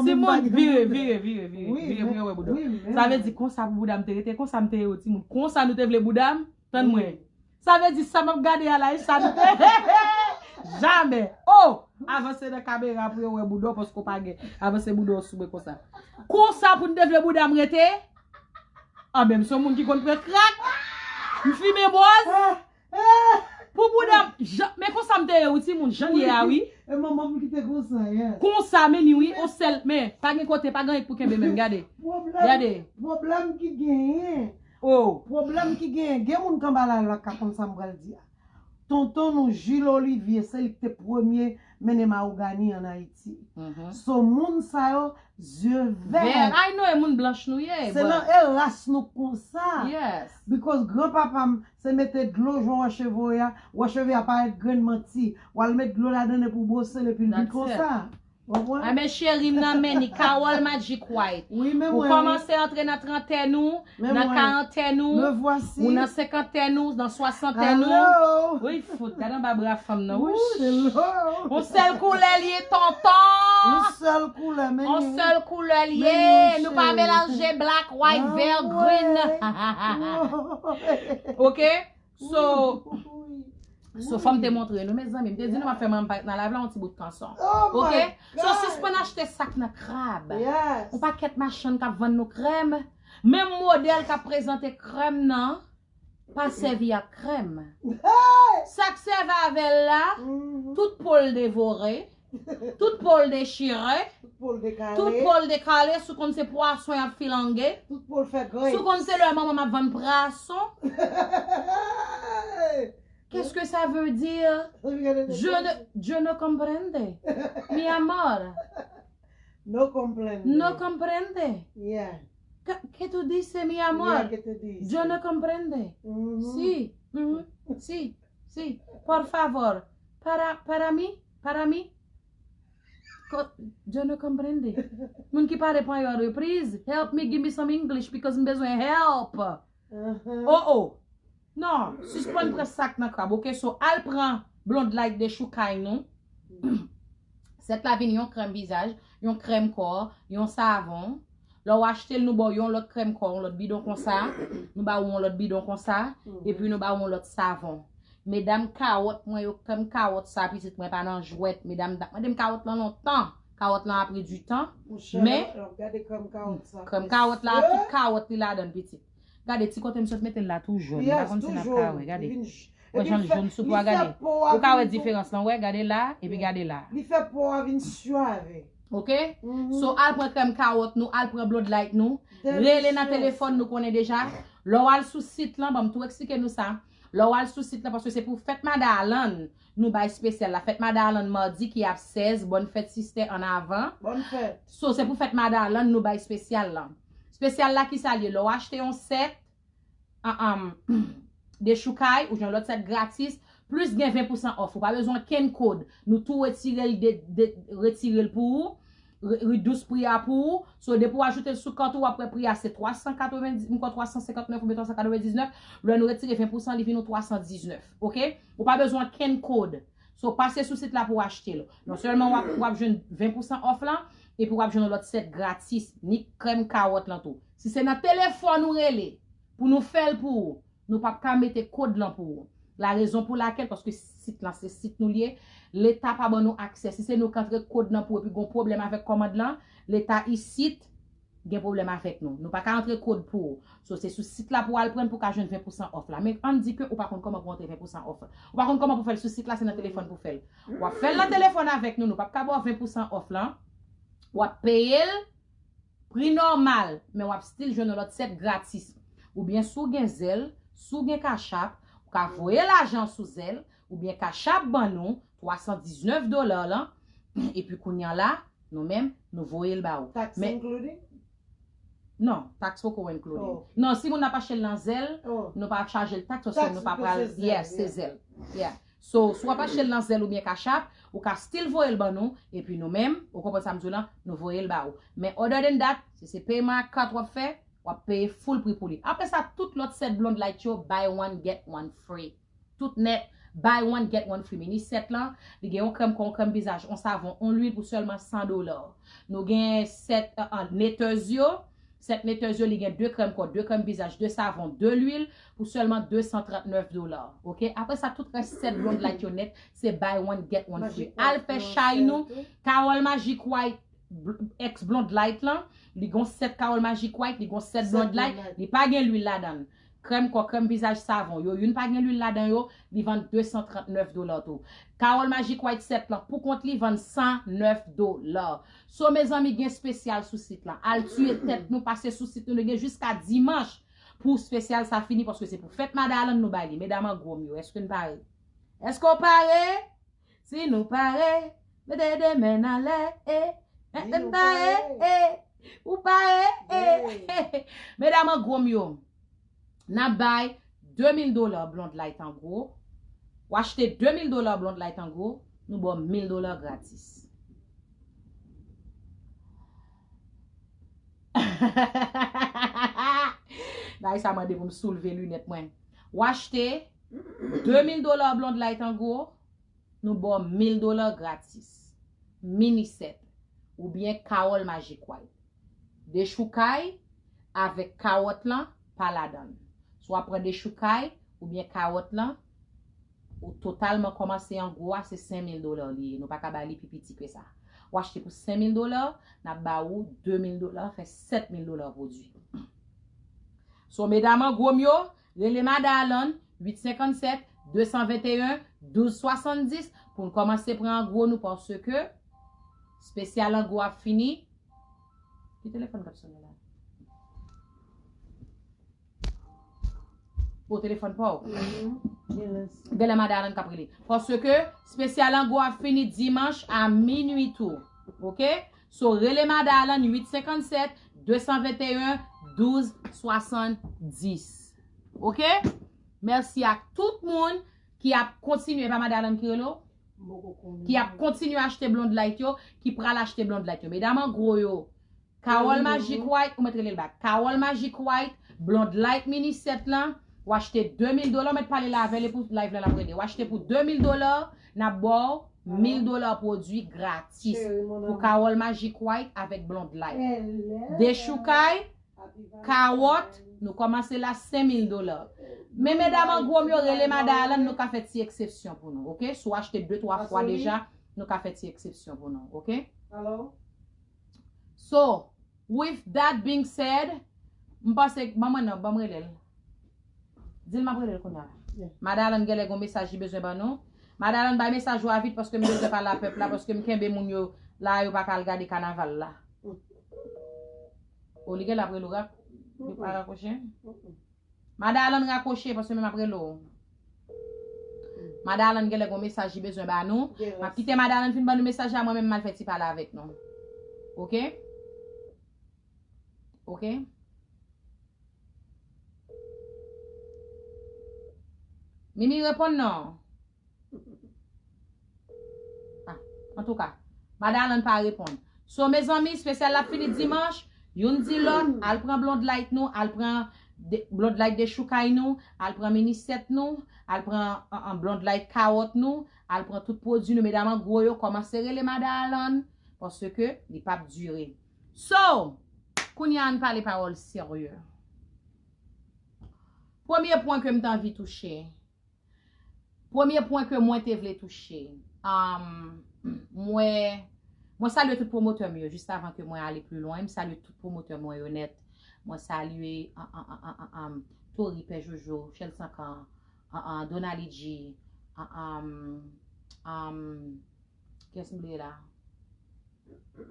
Timoun, vire, vire, vire, vire, vire pou yo wè bouda w. Sa vle di konsa pou bouda m te rete, konsa m te ye, timoun. Konsa nou te vle bouda m? Tann mwen. Sa vle di sa m ap gade a la, e sa nou te. Jamè. Oh! Avanse nan kamera pou yo wè bouda w, paske w pa gen. Avanse bouda w sou mwen konsa. Konsa pou n te vle bouda m rete? Anben, m se yon moun ki konn pran krak. M fimen bwòz. Pou bouda m, jan, men konsa m te ye wi timoun, jan l ye a wi. E manman m ki te konsa, yes. Konsa, men ni wi, on sèl, men, pa gen kote, pa gen anyen k pou kenbe menm, gade. Pwoblèm, gade. Pwoblèm ki genyen. Oh. Pwoblèm ki genyen. Gen moun k anba lalwa k ka konn sa m pral di a. Tonton nou, Jules Olivier, se li k te premye mennen mawogani ann Ayiti. So, moun sa yo, zye vè. Vè, I know, e moun blanch nou ye. Se nan e ras nou konsa. Yes. Because granpapa m, se mete dlo jan w wè cheve w ye a, w wè cheve a parèt grenn manti. W al met dlo ladan l epi w bwose l epi l vin konsa. Ou konprann? A men cheri m nan men ni Carole Magic White. Wi, men ou kòmanse antre nan trantèn ou, nan karantèn ou, ou nan senkantèn ou, nan swasantèn ou. Wi, fout, gade anba bra fanm nan. Wouch. On sèl koulè l ye, tonton. On sèl koulè, men on sèl koulè l ye. Nou pa melanje black, white, vert, green. Ok? So, so fò m te montre nou, mezanmi. M te di nou m ap fè manman parèt nan live la, yon ti bout kanson. Ok? So, sispann achte sak nan krab. Yon pakèt machann k ap vann nou krèm. Menm modèl k ap prezante krèm nan, pa sèvi ak krèm. Sa k sèvi avè l la, tout po l devore. Tout po l dechire. Tout po l dekale. Tout po l dekale. Si w konn se pwason y ap filange. Tout po l fè grèt. Si w konn se lè manman m ap vann pwason. Qu'est-ce que ça veut dire? Je ne, je no comprende. Mi amor. No comprende. No comprende. Yeah. Que, que tú dices, mi amor? Yeah, que tú dices? Yo no comprende. Sí, sí, sí. Por favor. Para, para mí, para mí. Ko-, yo no comprende. Moun ki pale panyòl yo, please help me, give me some English because m bezwen help. Oh, oh. Non, sispann pran sak nan krab, ok? So, al pran Blonde Light dechoukay nou. Sèt la vin yon krèm vizaj, yon krèm kò, yon savon. Lè w achte l, nou ba w yon lòt krèm kò, yon lòt bidon konsa. Nou ba w yon lòt bidon konsa. Epi nou ba w yon lòt savon. Medam kawòt mwen yo, krèm kawòt sa, pitit mwen pa nan jwèt. Medam t ap mande m kawòt lan lontan. Kawòt lan a pri di tan. Men, krèm kawòt la, tout kawòt li ladan l, pitit. Gade ti kote m sot mete l la tou jòn. M pa konn si n ap ka wè. Gade. Wè jan l jòn sou po a, gade. Ou ka wè diferans lan, wè, gade la, epi gade la. Li fè po a vin swave. Ok? So, al pran krèm kawòt nou, al pran Blonde Light nou. Rele nan telefòn nou konnen deja. Lè w al sou sit lan, ban m tou eksplike nou sa. Lè w al sou sit lan, paske se pou fèt Madan Alan, nou bay espesyal la. Fèt Madan Alan madi ki ap sèz, bòn fèt sistè an avan. Bòn fèt. So, se pou fèt Madan Alan, nou bay espesyal lan. Espesyal la, ki sa l ye? Lè w achte yon sèt, an, an, dechoukay, ou jwenn lòt sèt gratis, plis gen ven pousan off. Ou pa bezwen okenn kòd. Nou tou retire l de, de, retire l pou ou. Re-, redous pri a pou ou. So, depi w ajoute l sou kart ou, w ap wè pri a se twa san katrevendiz, m kwè twa san senkantnèf oubyen twa san katrevendiznèf. Lè nou retire ven pousan, li vin yon twa san diznèf. Ok? Ou pa bezwen okenn kòd. So, pase sou sit la pou w achte l. Non sèlman w ap, w ap jwenn ven pousan off lan, epi w ap jwenn yon lòt sèt gratis, ni krèm kawòt lan tou. Si se nan telefòn ou rele, pou nou fè l pou ou, nou p ap ka mete kòd lan pou ou. La raison pour laquelle, paske sit lan se sit nou l ye, Leta pa ban nou aksè. Si se nou k antre kòd lan pou ou epi gon pwoblèm avèk kòmand lan, Leta isit gen pwoblèm avèk nou. Nou pa ka antre kòd pou ou. So, se sou sit la pou w al pran l pou w ka jwenn ven pousan off la. Men ann di ke ou pa konn kòman pou w antre ven pousan off la. Ou pa konn kòman pou w fè l sou sit la, se nan telefòn pou w fè l. W ap fè l nan telefòn avèk nou, nou p ap ka ba w ven pousan off lan. W ap peye l pri nòmal, men w ap still jwenn yon lòt sèt gratis. Oubyen si w gen Zelle, si w gen Cash App, ou ka voye lajan sou Zelle, oubyen Cash App ban nou twa san diznèf dola lan, epi kounye a la, nou menm, nou voye l ba ou. Tax included? Non, tax poko included. Non, si moun ap achte l nan Zelle, nou pa ap chaje l tax, paske nou pa pral, yes, se Zelle. Yeah. So, si w ap achte l nan Zelle oubyen Cash App, ou ka still voye l ban nou, epi nou menm, ou konprann sa m di w lan, nou voye l ba ou. Men other than that, si se peyman ak kat w ap fè, w ap peye full pri pou li. Apre sa, tout lòt sèt Blonde Light yo, buy one, get one free. Tout nèt, buy one, get one free. Mini sèt lan, li gen yon krèm kò, yon krèm vizaj, yon savon, yon lwil pou sèlman san dola. Nou gen sèt, uh, uh, netèz yo, sèt netèz yo, li gen de krèm kò, de krèm vizaj, de savon, de lwil pou sèlman de san trannèf dola. Ok? Apre sa, tout rès sèt Blonde Light yo nèt, se buy one, get one free. Al fè chay nou, Carole Magic White, bl-, ex Blonde Light lan, li gon sèt Carole Magic White, li gon sèt Blonde Light, li pa gen lwil ladan l. krèm kò, krèm vizaj, savon yo. Youn pa gen lwil ladan yo, li vann de san trant nèf dola tou. Carole Magic White sèt lan pou kont li vann san nèf dola. So, mezanmi, gen espesyal sou sit lan. Al tiye tèt nou, pase sou sit nou, nou gen jiska dimanch pou espesyal sa fini, paske se pou fèt Mada Alan nou bay li. Medam an gwo m yo, èske n pare? Èske w pare? Si nou pare, mete de men n anlè, e. Èske n pare? E. Ou pare? E. Medam an gwo m yo, n ap bay de mil dola Blonde Light an gwo. W achte de mil dola Blonde Light an gwo, nou ba w mil dola gratis. Bagay sa mande pou m soulve linèt mwen. W achte de mil dola Blonde Light an gwo, nou ba w mil dola gratis. Mini sèt oubyen Carole Magic White. Dechoukay avèk kawòt lan pa ladan l. Si w ap pran dechoukay oubyen kawòt lan, ou totalman kòmanse an gwo a, se senk mil dola li ye. Nou pa ka ba li pi piti ke sa. W achte pou senk mil dola, n ap ba ou de mil dola, fè sèt mil dola pwodui. So, medam an gwo m yo, rele Mada Alan, uit senkann sèt, de san venteyen, douz swasanndis, pou n kòmanse pran an gwo nou, paske espesyal an gwo ap fini. Ki telefòn k ap sonnen la? O, telefòn pa w. Genlè Mada Alan k ap rele. Paske espesyal an gwo ap fini dimanch a minui tou. Oke? So, rele Mada Alan uit senkann sèt, de san venteyen, douz swasanndis. Oke? Mèsi ak tout moun ki ap kontinye, e pa Mada Alan ki rele w? Ki ap kontinye achte Blonde Light yo, ki pral achte Blonde Light yo. Medam an gwo yo, Carole Magic White, ou mèt rele l bak. Carole Magic White, Blonde Light mini sèt lan, w achte de mil dola, ou mèt pale la avè l, e pou live lan l ap rele. W achte pou de mil dola, n ap ba w mil dola pwodui gratis pou Carole Magic White avèk Blonde Light. Dechoukay, kawòt, nou kòmanse la senk mil dola. Men medam an gwo m yo, rele Mada Alan, nou ka fè ti eksepsyon pou nou, oke? Si w achte de, twa fwa deja, nou ka fè ti eksepsyon pou nou, oke? So, with that being said, m panse, ban mwen non, ban m rele l. Di l m ap rele l kounye a. Mada Alan genlè gon mesaj li bezwen ban nou. Mada Alan, bay mesaj ou a vit, paske m bezwen pale a pèp la, paske m kenbe moun yo la, yo pa ka al gade kanaval la. O, li genlè ap rele w, rak-, li pa rakwoche? Mada Alan rakwoche, paske men m ap rele w. Mada Alan genlè gon mesaj li bezwen ba nou. M ap kite Mada Alan fin ban nou mesaj la, mwen menm m al fè ti pale avèk nou. Oke? Oke? Mimi, reponn non. Ah, antouka, Mada Alan pa reponn. So, mezanmi, espesyal la ap fini dimanch. Youn di lòt, al pran Blonde Light nou, al pran de, Blonde Light dechoukay nou, al pran mini sèt nou, al pran, an, an, Blonde Light kawòt nou, al pran tout pwodui nou. Medam an gwo yo, kòmanse rele Mada Alan, paske li p ap dire. So, kounye a ann pale pawòl serye. Premye pwen ke m te anvi touche, Premye pwen ke mwen te vle touche. Um, mwen, mwen salye tout pwomotè m yo, jis avan ke mwen ale pli lwen, m salye tout pwomotè mwen yo nèt. Mwen salye, an, an, an, an, an, an, Tori, Pè Jojo, Chèl Sankan, an, an, Donali G, an, an, an, kiyès m bliye la?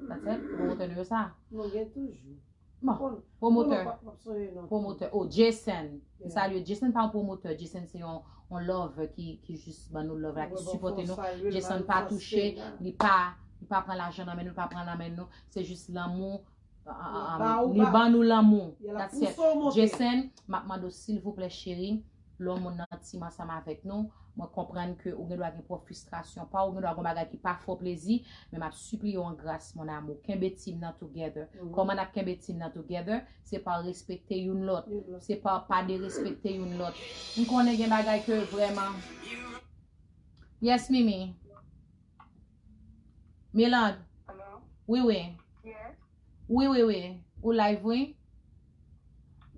That's it? Pwomotè nou yo sa? Nou gen toujou. Bon, pwomotè. Pwomotè. Oh, Jason. M salye Jason, pa yon pwomotè. Jason se yon, yon love ki, ki jis ban nou love la, ki sipòte nou. Jason pa touche, li pa, li pa pran lajan nan men nou, li pa pran nan men nou. Se jis lanmou. Ah, ah, ah, li ban nou lanmou. That's it. Jason, m ap mande w, silvouplè, cheri, lè yon moun nan team ansanm avèk nou, mwen konprann ke ou gen dwa gen pwòp fristrasyon pa w, ou gen dwa gen yon bagay ki pa fè w plezi, men m ap sipliye w an gras, mon amour, kenbe team nan together. Kòman n ap kenbe team nan together? Se pa respekte youn lòt. Se pa pa derespekte youn lòt. M konnen gen bagay ke vrèman. Yes, Mimi. Miland. Wi, wi. Wi, wi, wi. Ou live, wi.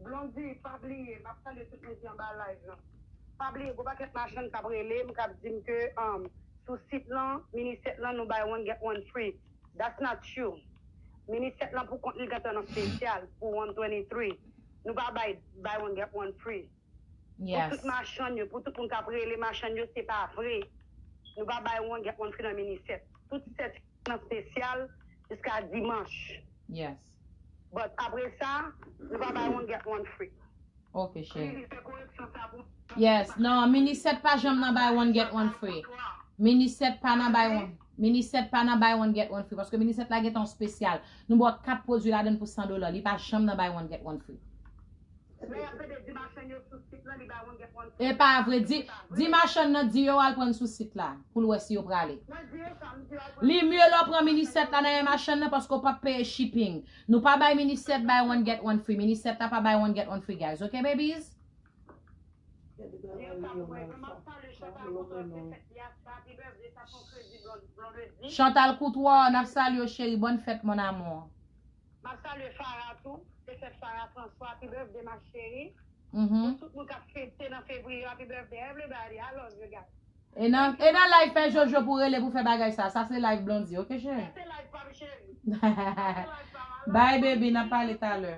Blondy, pa bliye, m ap salye tout moun ki anba live lan. Pa bliye, gon pakèt machann k ap rele m, k ap di m ke, um, sou sit lan, mini sèt lan, nou bay one get one free. That's not true. Mini sèt lan pou kont li gentan nan espesyal pou one twenty-three. Nou pa bay buy one get one free. Pou tout machann yo, pou tout moun k ap rele machann yo, se pa vre. Nou pa bay one get one free nan Minisèt. Tout sèt nan espesyal jiska dimanch. Yes. But apre sa, nou pa bay one get one free. Ok, cheri. Yes, non, Minisèt pa janm nan bay one get one free. Minisèt pa nan bay one. Minisèt pa nan bay one get one free. Paske Minisèt la gen tan espesyal. Nou ba w kat pwodui ladan pou san dola. Li pa janm nan bay one get one free. Lè y ap vende di machann yo sou sit lan, li bay one get one free. E pa vre, di, di machann nan di yo al pran sou sit la pou l wè si yo prale. Mwen di yo sa, m di yo al pran Li mye lè w pran Minisèt la nan men machann nan paske w p ap peye shipping. Nou pa bay Minisèt bay one get one free. Minisèt la pa bay one get one free, guys. Ok, babies? Di yo sa pou mwen, m ap salye Chantal Couture, se fèt li a, happy birthday, sa se yon kredi blond, blondedi. Chantal Couture, n ap salye w, cheri. Bòn fèt, mon amour. M ap salye Farah tou. Se fèt Farah François. Happy birthday, ma chérie. Mhm. Tout moun k ap fete nan fevriye, happy birthday, everybody. I love you guys. E nan, e nan live Pè Jojo pou rele pou fè bagay sa. Sa se live Blondie, ok, cheri? Sa se live pa m, chérie. Sa se live pa m. I love Bye, you. baby. N ap pale talè.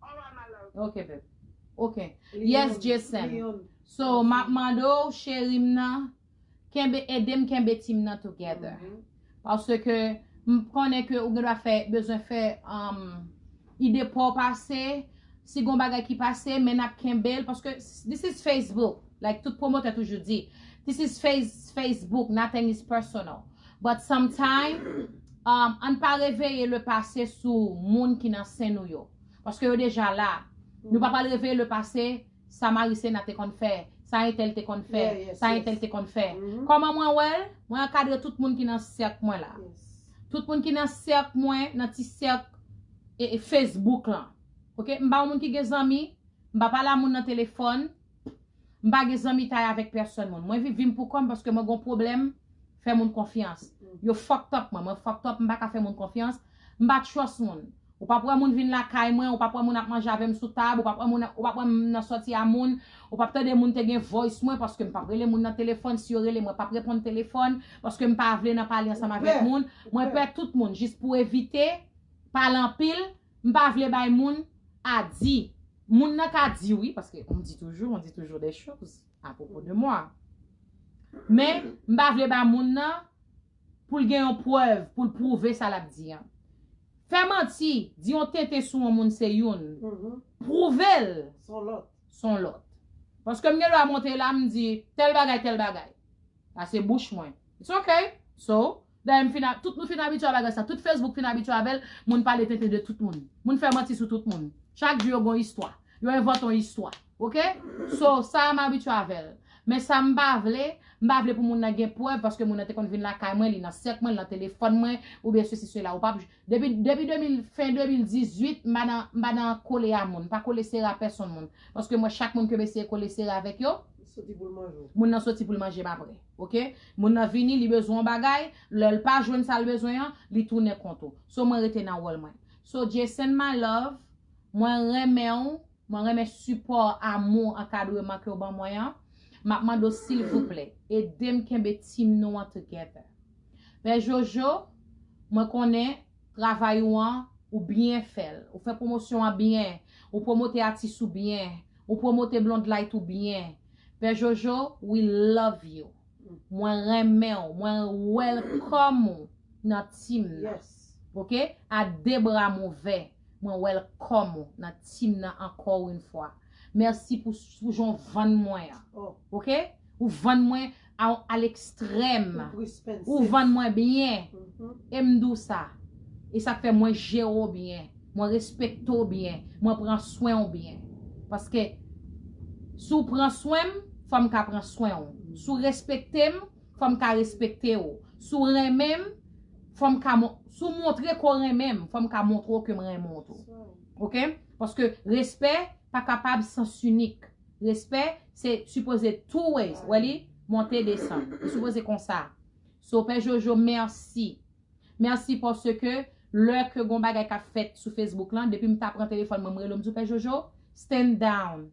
All right, my love. Ok, baby. Ok. Yes, Jason. So, m ap mande w, cheri m nan, kenbe, ede m kenbe team nan together. Paske m konnen ke ou gen dwa fè, bezwen fè um, ide pa w pase. Si gon bagay ki pase, men n ap kenbe l. Paske this is Facebook. Like tout pwomotè toujou di, this is face, Facebook, nothing is personal. But sometimes, um, ann pa reveye le pase sou moun ki nan sen nou yo. Paske yo deja la. Nou pa pral reveye le pase, sa Marisena te konn fè, sa entèl te konn fè, Yeah, yes, sa yes. Entèl te konn fè. Mhm. Kòman mwen wè l? Mwen ankadre tout moun ki nan sèk mwen la. Yes. Tout moun ki nan sèk mwen, nan ti sèk e, e Facebook lan. Ok? M pa yon moun ki gen zanmi, m pa pale a moun nan telefòn, m pa gen zanmitay avèk pèsòn moun. Mwen viv vi m pou kò m paske mwen gon pwoblèm fè moun konfyans. Yo fucked up mwen, mwen fucked up, m pa ka fè moun konfyans, m pa trust moun. Ou p ap wè moun vin lakay mwen, ou p ap wè moun ap manje avè m sou tab, ou p ap wè moun, ou p ap wè m nan sòti a moun, ou p ap tande moun te gen voice mwen paske m p ap rele moun nan telefòn, si yo rele mwen p ap reponn telefòn, paske m pa vle nan pale ansanm avèk moun, mwen pè tout moun, jis pou evite pale anpil, m pa vle bay moun a di. Moun nan ka di wi, paske on dit toujours, on dit toujours des choses à propos de moi. Men, m pa vle bay moun nan pou l gen yon prèv, pou l pwouve sa l ap di an. Fè manti, di yon tenten sou yon moun se youn. Pwouve l Son lòt. Son lòt. Paske m gen dwa monte la, m di tèl bagay, tèl bagay. Sa se bouch mwen. It's ok. So, dayè m fin a, tout nou fin abitye a bagay sa. Tout Facebook fin abitye avè l, moun pale tenten de tout moun. Moun fè manti sou tout moun. Chak jou yo gon istwa. Yo envante yon istwa. Ok? So, sa a m abitye avè l. Men sa m pa vle, m pa vle pou moun nan gen prèv paske moun nan te konn vin lakay mwen, li nan sèk mwen, li nan telefòn mwen, oubyen sesi sela. Ou p ap, depi, depi de mil, fen de mil dizuit, m pa nan, m pa nan kole a moun, m pa kole sere a pèsonn moun. Paske mwen, chak moun ke m eseye kole sere avèk yo, Soti pou l manje. Moun nan soti pou l manje m apre. Ok? Moun nan vini, li bezwen yon bagay, lè l pa jwenn sa l bezwen an, li tounen kont ou. So mwen rete nan wòl mwen. So Jason, my love, mwen renmen w, mwen renmen sipò, amou, ankadreman ke w ban mwen an. M ap mande w silvouplè, ede m kenbe team nou an together. Pè Jojo, mwen konnen travay ou an, ou byen fè l. Ou fè pwomosyon an byen. Ou pwomote atis ou byen. Ou pwomote Blonde Light ou byen. Pè Jojo, we love you. Mwen renmen w. Mwen welcome ou nan team nan. Yes. Ok? A de bra m ouvè. Mwen welcome ou nan team nan ankò yon fwa. Mèsi pou, pou jan w vann mwen an. Oh. Ok? Ou vann mwen a, a lekstrèm. Ou too expensive. Ou vann mwen byen. Mhm. E m di w sa. E sa k fè mwen jere w byen. Mwen respekte w byen. Mwen pran swen w byen. Paske si w pran swen m, fò m ka pran swen w. Si w respekte m, fò m ka respekte w. Si w renmen m, fò m ka mon-, si w montre ke w renmen m, fò m ka montre w ke m renmen w tou. Ok? Paske respè pa kapab sans inik. Respè, se sipoze two ways. Wè li? Monte, desann. Li sipoze konsa. So, Pè Jojo, mèsi. Mèsi paske lè ke gon bagay k ap fèt sou Facebook lan, depi m ta pran telefòn mwen, m rele w, m di w, Pè Jojo, stand down.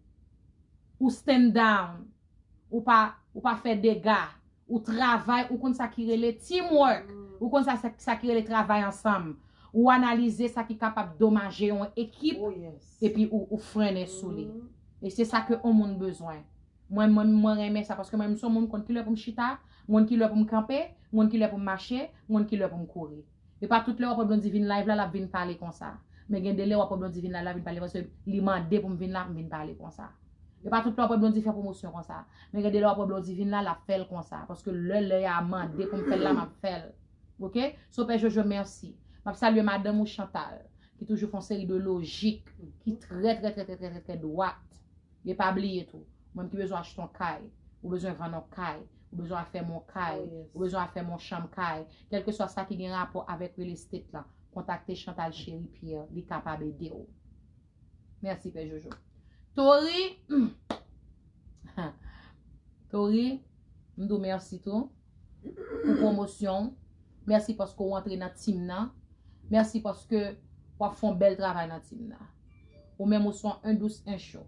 Ou stand down. Ou pa, ou pa fè dega. Ou travay, ou konn sa ki rele teamwork. Ou konn sa, sa, sa ki rele travay ansanm. Ou analize sa ki kapab domaje yon ekip, Oh yes. Epi ou, ou frennen sou li. Mhm. E se sa ke yon moun bezwen. Mwen, mwen, mwen renmen sa, paske mwen, m se yon moun konn ki lè pou m chita, m konn ki lè pou m kanpe, m konn ki lè pou m mache, m konn ki lè pou m kouri. E pa tout lè w ap wè Blondy vin live la, l ap vin pale konsa. Men gen de lè w ap wè Blondy vin live la, vin pale paske li mande pou m vin la, m vin pale konsa. E pa tout lè w ap wè Blondy fè pwomosyon konsa. Men gen de lè w ap wè Blondy vin la, l ap fè l konsa. Paske lè, lè a mande pou m fè l la, m ap fè l. Oke? So, Pè Jojo, mèsi. M ap salye madanm ou Chantal, ki toujou fè yon seri de lojik, ki trè, trè, trè, trè, trè, trè, trè dwat. E pa bliye tou, ou menm ki bezwen achte yon kay, ou bezwen vann yon kay, ou bezwen afèm yon kay, ou bezwen afèm yon chanm kay, kèlkeswa sa ki gen rapò avèk real estate la, kontakte Chantal Cherie Pierre, li kapab ede w. Mèsi, Pè Jojo. Tori, Tori, m di w mèsi tou pou pwomosyon w. Mèsi paske w antre nan team nan. Mèsi paske w ap fè yon bèl travay nan team nan. Ou menm ou se yon dous, yon cho.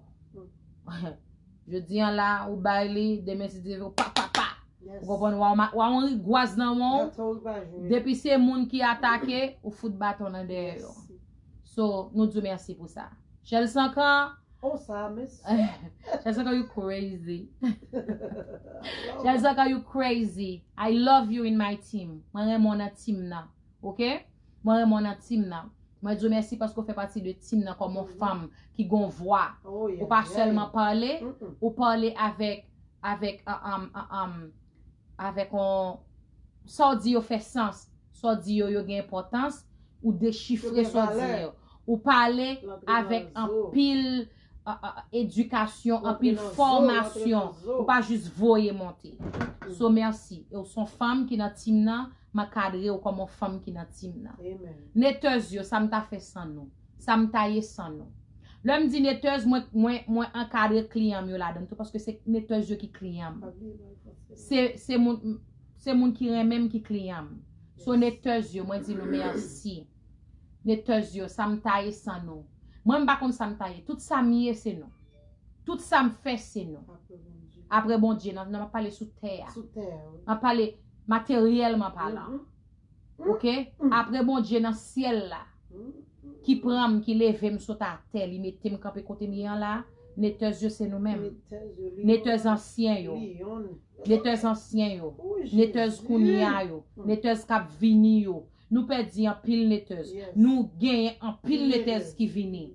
Jodi an la, ou bay li, demen si Dye vle, ou pa, pa, pa. Ou konprann? Wa, wa, wa yon rigwaz nan men w. Depi se moun ki atake, ou fout baton nan dèyè yo. So, nou di w mèsi pou sa. Chèl Sankan, Oh, sa, mesye. Chèl Sankan, you crazy. Chèl Sankan, you crazy. I love you in my team. Mwen renmen w nan team nan. Oke? Mwen renmen w nan team nan. Mwen di w mèsi paske w fè pati de team nan kòm yon fanm ki gon vwa. Ou pa sèlman pale, ou pale avèk, avèk, um, um, um, um, avèk yon, sa w di yo fè sans, sa w di yo, yo gen enpòtans, ou dechifre sa w di yo. Ou pale avèk anpil, a, a, edikasyon, anpil fòmasyon. Ou pa jis voye monte. So, mèsi. E w se yon fanm ki nan team nan, m ankadre w kòm yon fanm ki nan team nan. Netèz yo, sa m ta fè san nou? Sa m ta ye san nou? Lè m di netèz, mwen, mwen, mwen ankadre kliyan m yo ladan tou, paske se netèz yo ki kliyan m. Se, se moun, se moun ki renmen m ki kliyan m. So, netèz yo, mwen di nou mèsi. Netèz yo, sa m ta ye san nou? Mwen, m pa konn sa m ta ye. Tout sa m ye, se nou. Tout sa m fè, se nou. Apre Bondye, nan, nan m ap pale sou tè a. M ap pale materyèlman palan. Oke? Apre Bondye nan syèl la, ki pran m, ki leve m sot atè, li mete m kanpe kote m ye an la, netèz yo se nou menm. Netèz ansyen yo. Netèz ansyen yo. Netèz kounye a yo. Netèz k ap vini yo. Nou pèdi anpil netèz. Nou genyen anpil netèz ki vini.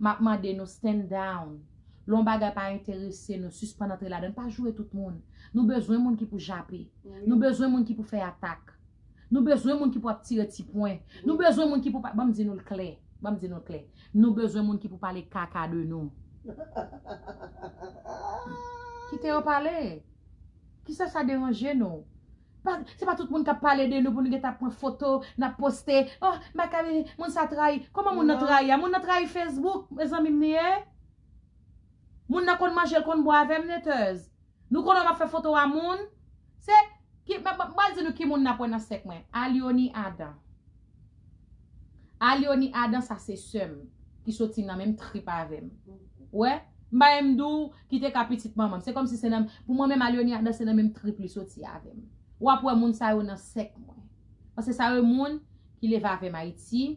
M ap mande nou stand down. Lè yon bagay pa enterese nou, sispann antre ladan l. Pa joure tout moun. Nou bezwen moun ki pou jape. Nou bezwen moun ki pou fè atak. Nou bezwen moun ki pou ap tire ti pwen. Nou bezwen moun ki pou pa, ban m di nou l klè. Ban m di nou l klè. Nou bezwen moun ki pou pale kaka de nou. Kite yo pale. Kisa sa deranje nou? Pa, se pa tout moun k ap pale de nou pou nou gentan ap pran foto, n ap poste. Oh, m pa ka, moun sa trayi. Kòman moun nan trayi a? Moun nan trayi Facebook, mezanmi m ye. Moun nan konn manje, l konn bwè avè m, netèz. Nou konnen m ap fè foto a moun. Se, ki, m, m, m pral di nou ki moun n ap wè nan sèk mwen. Alyoni Adan. Alyoni Adan, sa se sè m, ki soti nan menm trip avè m. Ou wè? M pa menm di w ki te ka pitit manman m. Se kòmsi se nan, pou mwen menm, Alyoni Adan, se nan menm trip li soti avè m. W ap wè moun sa yo nan sèk mwen. Paske sa yo moun ki leve avè m Ayiti.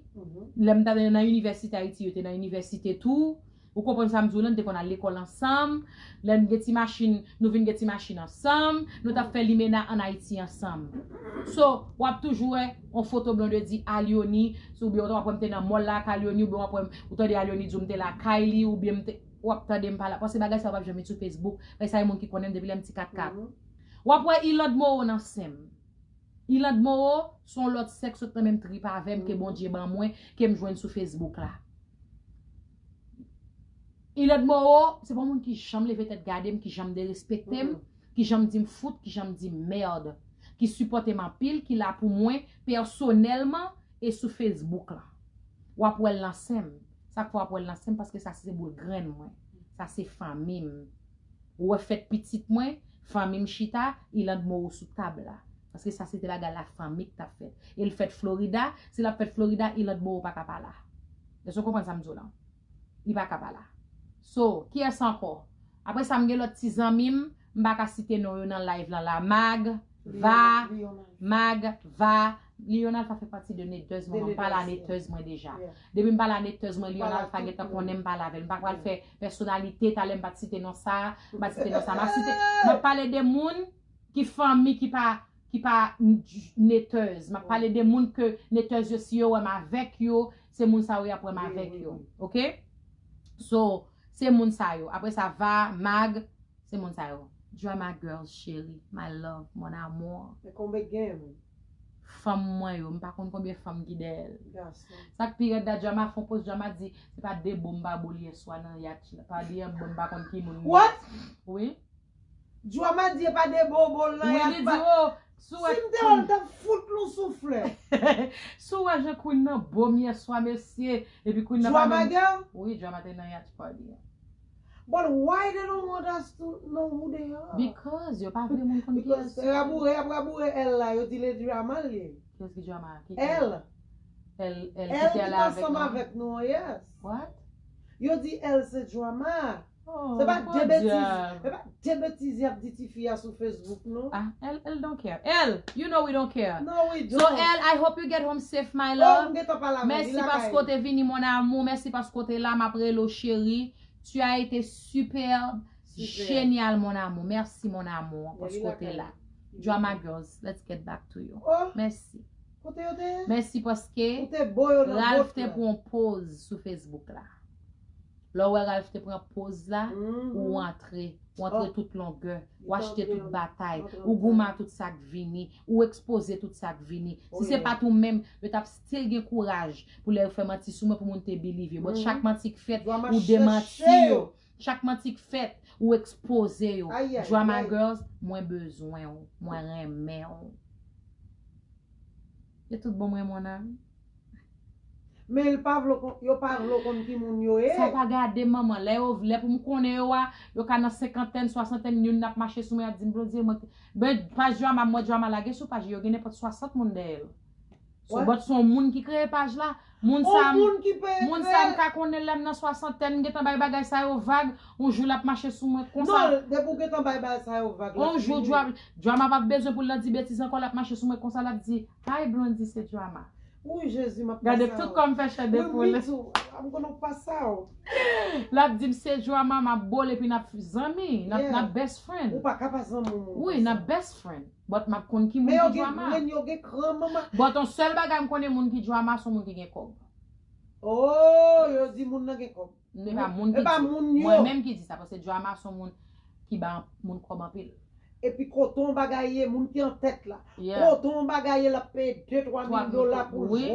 Lè m t nan inivèsite Ayiti, yo te nan inivèsite tou. Ou konprann sa m di w lan, nou te konn al lekòl ansanm. Lè n gen ti machin, nou vin gen ti machin ansanm. Nou t ap fè limena ann Ayiti ansanm. So, w ap toujou wè yon foto Blondedy Alyoni, oubyen w ap wè m te nan mòl la ak Alyoni, oubyen w ap wè m, ou tande Alyoni di w m te lakay li, oubyen m te, w ap tande m pa la. Paske bagay sa yo p ap janm met sou Facebook. Bagay sa yo moun ki konnen m depi lè m ti katkat. W ap wè Iland Moreau nan sen m. Iland Moreau, se yon lòt sèk sot nan menm trip avè m ke Bondye ban mwen, ke m jwenn sou Facebook la. Iland Moreau, se pa yon moun ki janm leve tèt gade m, ki janm derespekte m, ki janm di m fout, ki janm di m mèd, ki sipòte m anpil, ki la pou mwen pèsonèlman e sou Facebook la. W ap wè l nan sen m. Sa k fè w ap wè l nan sen m, paske sa se boul grenn mwen. Sa se fanmi m. Ou wè fèt pitit mwen, fanmi m chita, Iland Moreau sou tab la. Paske sa se te bagay lafanmi k t ap fèt. E l fèt Florida, si l ap fèt Florida, Iland Moreau pa ka pa la. Èske w konprann sa m di w lan? Li pa ka pa la. So, kiyès ankò? Apre sa, m gen lòt ti zanmi m, m pa ka site non yo nan live lan la. Mag, Va, Mag, Va, Lionel Alpha fè pati de netèz mwen, mwen pale a netèz mwen deja. Depi m pale a netèz mwen, Lionel Alpha gentan konnen m pale avè l. M pa pral fè pèsonalite, talè m pa t site non sa, m pa t site non sa. M ap site, m ap pale de moun ki fanmi ki pa, ki pa netèz. M ap pale de moun ke netèz yo, si yo wè m avèk yo, se moun sa yo y ap wè m avèk yo. Oke? So, se moun sa yo. Apre sa, Va, Mag, se moun sa yo. Drama girls, chérie, my love, mon amour. E konbe gen, men. Fanm mwen yo, m pa konn konbyen fanm ki dèyè l. Gason. Sa k pi rèd la, Drama fè yon post, Drama di, se pa de bo m pa bo l yèswa nan yatch la. Pa di an bo m pa konn ki moun. What? Wi. Drama di e pa de bo bo l nan yatch la. Wi, li di, oh, si w wè Queen. Si m te wè l, m t ap fout l yon souflèt. Si w wè jan Queen nan bo m yèswa, mesye. Epi Queen nan pa menm. Drama girl? Wi, Drama te nan yatch party an. But why they don't want us to know who they are? Because yo pa vle moun konn kiyès yo. Raboure, y ap raboure L la, yo di Lady Drama l ye. Kiyès ki Drama? Ki L? L, L ki te la avèk nou an, yes. What? Yo di L se Drama. Oh, se pa de betiz, se pa de betiz y ap di tifi a sou Facebook, non. Ah, L, L don't care. L, you know we don't care. No, we don't. So, L, I hope you get home safe, my love. Oh, m gentan pale avè l, li lakay li. Mèsi paske w te vini, mon amour. Mèsi paske w te la. M ap rele w cheri. Tu as été superbe, génial, mon amour. Merci, mon amour, paske w te la. Drama girls, let's get back to you. Oh, mèsi. Kote yo te ye? Mèsi paske Ralph te pran poz sou Facebook la. Lè w wè Ralph te pran poz la, ou antre. Ou antre tout longè. Ou achte tout batay. Ou goumen a tout sa k vini. Ou ekspoze tout sa k vini. Si se pa t ou menm, yo t ap still gen kouraj pou lè yo fè manti sou mwen pou moun te believe yo. But chak manti k fèt, ou demanti yo. Chak manti k fèt, ou ekspoze yo. Drama girls, mwen bezwen w. Mwen renmen w. E tout bon mwen, mon ami. Men l pa vle kon-, yo pa vle konn ki moun yo ye. Sa pa gade manman. Lè yo, lè pou m konnen yo a, yo ka nan senkantèn, swasantèn, youn n ap mache sou mwen, y ap di m, Blondie, mwen, ben, paj Drama, mwen Drama lage sou paj, yo gen nenpòt swasant moun dèyè l. So, but se yon moun ki kreye paj la. Moun sa, moun sa m ka konnen lè m nan swasantèn, m gentan bay bagay sa yo vag, yon jou l ap mache sou mwen konsa. Non, depi w gentan bay bagay sa yo vag, l ap fini. Yon jou, Drama p ap bezwen pou l nan di betiz ankò, l ap mache sou mwen konsa, l ap di, Hi Blondie, se Drama. Wi, Jezi, m ap pase w. Gade tout kò m fè chè de poul. Wi, m tou, m konnen w pase w. L ap di m se Drama, m ap bo l epi n ap zanmi, n ap, n ap best friend. Ou pa ka pa zanmi yon moun konsa. Wi, n ap best friend. But m ap konn ki moun ki Drama. Men yo gen grenn, yo gen kran, manman. But yon sèl bagay m konnen moun ki Drama, se yon moun ki gen kòb. Oh, yo di moun nan gen kòb. E pa moun ki di. Mwen menm ki di sa, paske Drama se yon moun ki ba moun kòb anpil. Epi kote yon bagay ye, moun ki an tèt la. Kote yon bagay ye, l ap peye de, twa mil dola pou l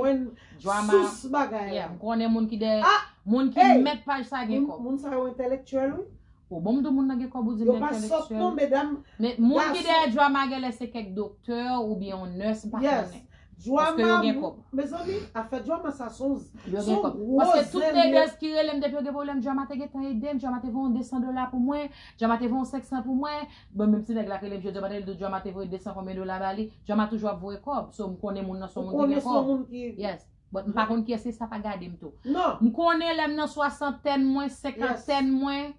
jwenn sous bagay la. M konnen moun ki dèyè, moun ki mèt paj sa gen kòb. Moun sa yo entèlektyèl, wi. O bon, m di w moun nan gen kòb, ou di m entèlektyèl. Yo pa sòt non, medam. Men moun ki dèyè Drama genlè se kèk doktè oubyen yon nurse, m pa konnen. Paske yo gen kòb. Mezanmi, afè Drama sa se yon, se yon gwo zen li ye. Paske tout leaders ki rele m depi yo gen pwoblèm, Drama te gentan ede m, Drama te voye yon de san dola pou mwen, Drama te voye yon senk san pou mwen. Bon, menm si nèg la rele m jodi a, m pa t rele l tou, Drama te voye de san konbyen dola ba li, Drama toujou ap voye kòb. So, m konnen moun nan se yon moun ki gen kòb. Yes. But m pa konn kiyès se, sa pa gade m tou. Non. M konnen lè m nan swasantèn mwen, senkantèn mwen,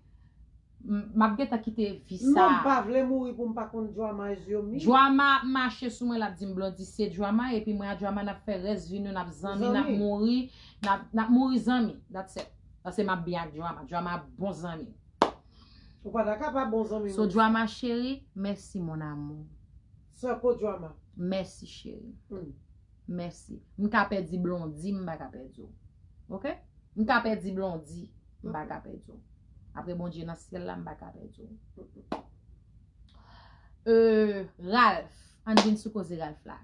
m, m ap gentan kite vi sa. Non, m pa vle mouri pou m pa konn Drama, Ezyomi. Drama ap mache sou mwen, l ap di m Blondie se Drama, epi mwen a Drama n ap fè rès vi nou, n ap zanmi, n ap mouri, n ap, n ap mouri zanmi. That's it. Paske m ap byen ak Drama. Drama bon zanmi. Ou pa ta ka pa bon zanmi moun. So, Drama cheri, mèsi mon amour. Sè ko Drama. Mèsi cheri. Mèsi. M ka pèdi Blondie, m pa ka pèdi w. Oke? M ka pèdi Blondie, m pa ka pèdi w. Apre Bondye nan syèl la, m pa ka pèdi w. Euh, Ralph. Ann vin sou koze Ralph la.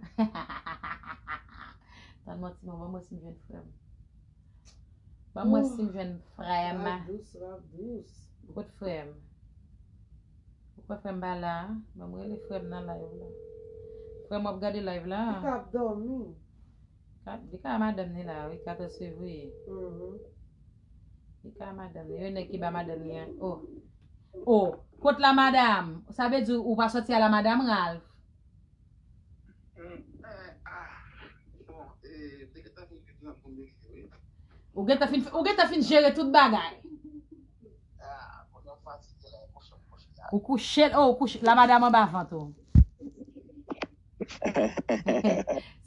Tann manti non, ban m wè si m jwenn frè m. Ban m wè si m jwenn frè m. Ralph dous, Ralph dous. Kot frè m? Ou kwè frè m pa la a? Ban m rele frè m nan live la. Frè m w ap gade live la a? Li ka ap dòmi. Li ka a madanm li la, wi, katòz fevriye. Li ka a madanm li. Yo nèg ki ba madanm li an. Oh. Oh. Kot la madanm? Sa vle di ou pa sòti a la madanm, Ralph? Ou gentan fin, ou gentan fin jere tout bagay. Ou kouche, oh, ou kouche. La madanm anba vant ou.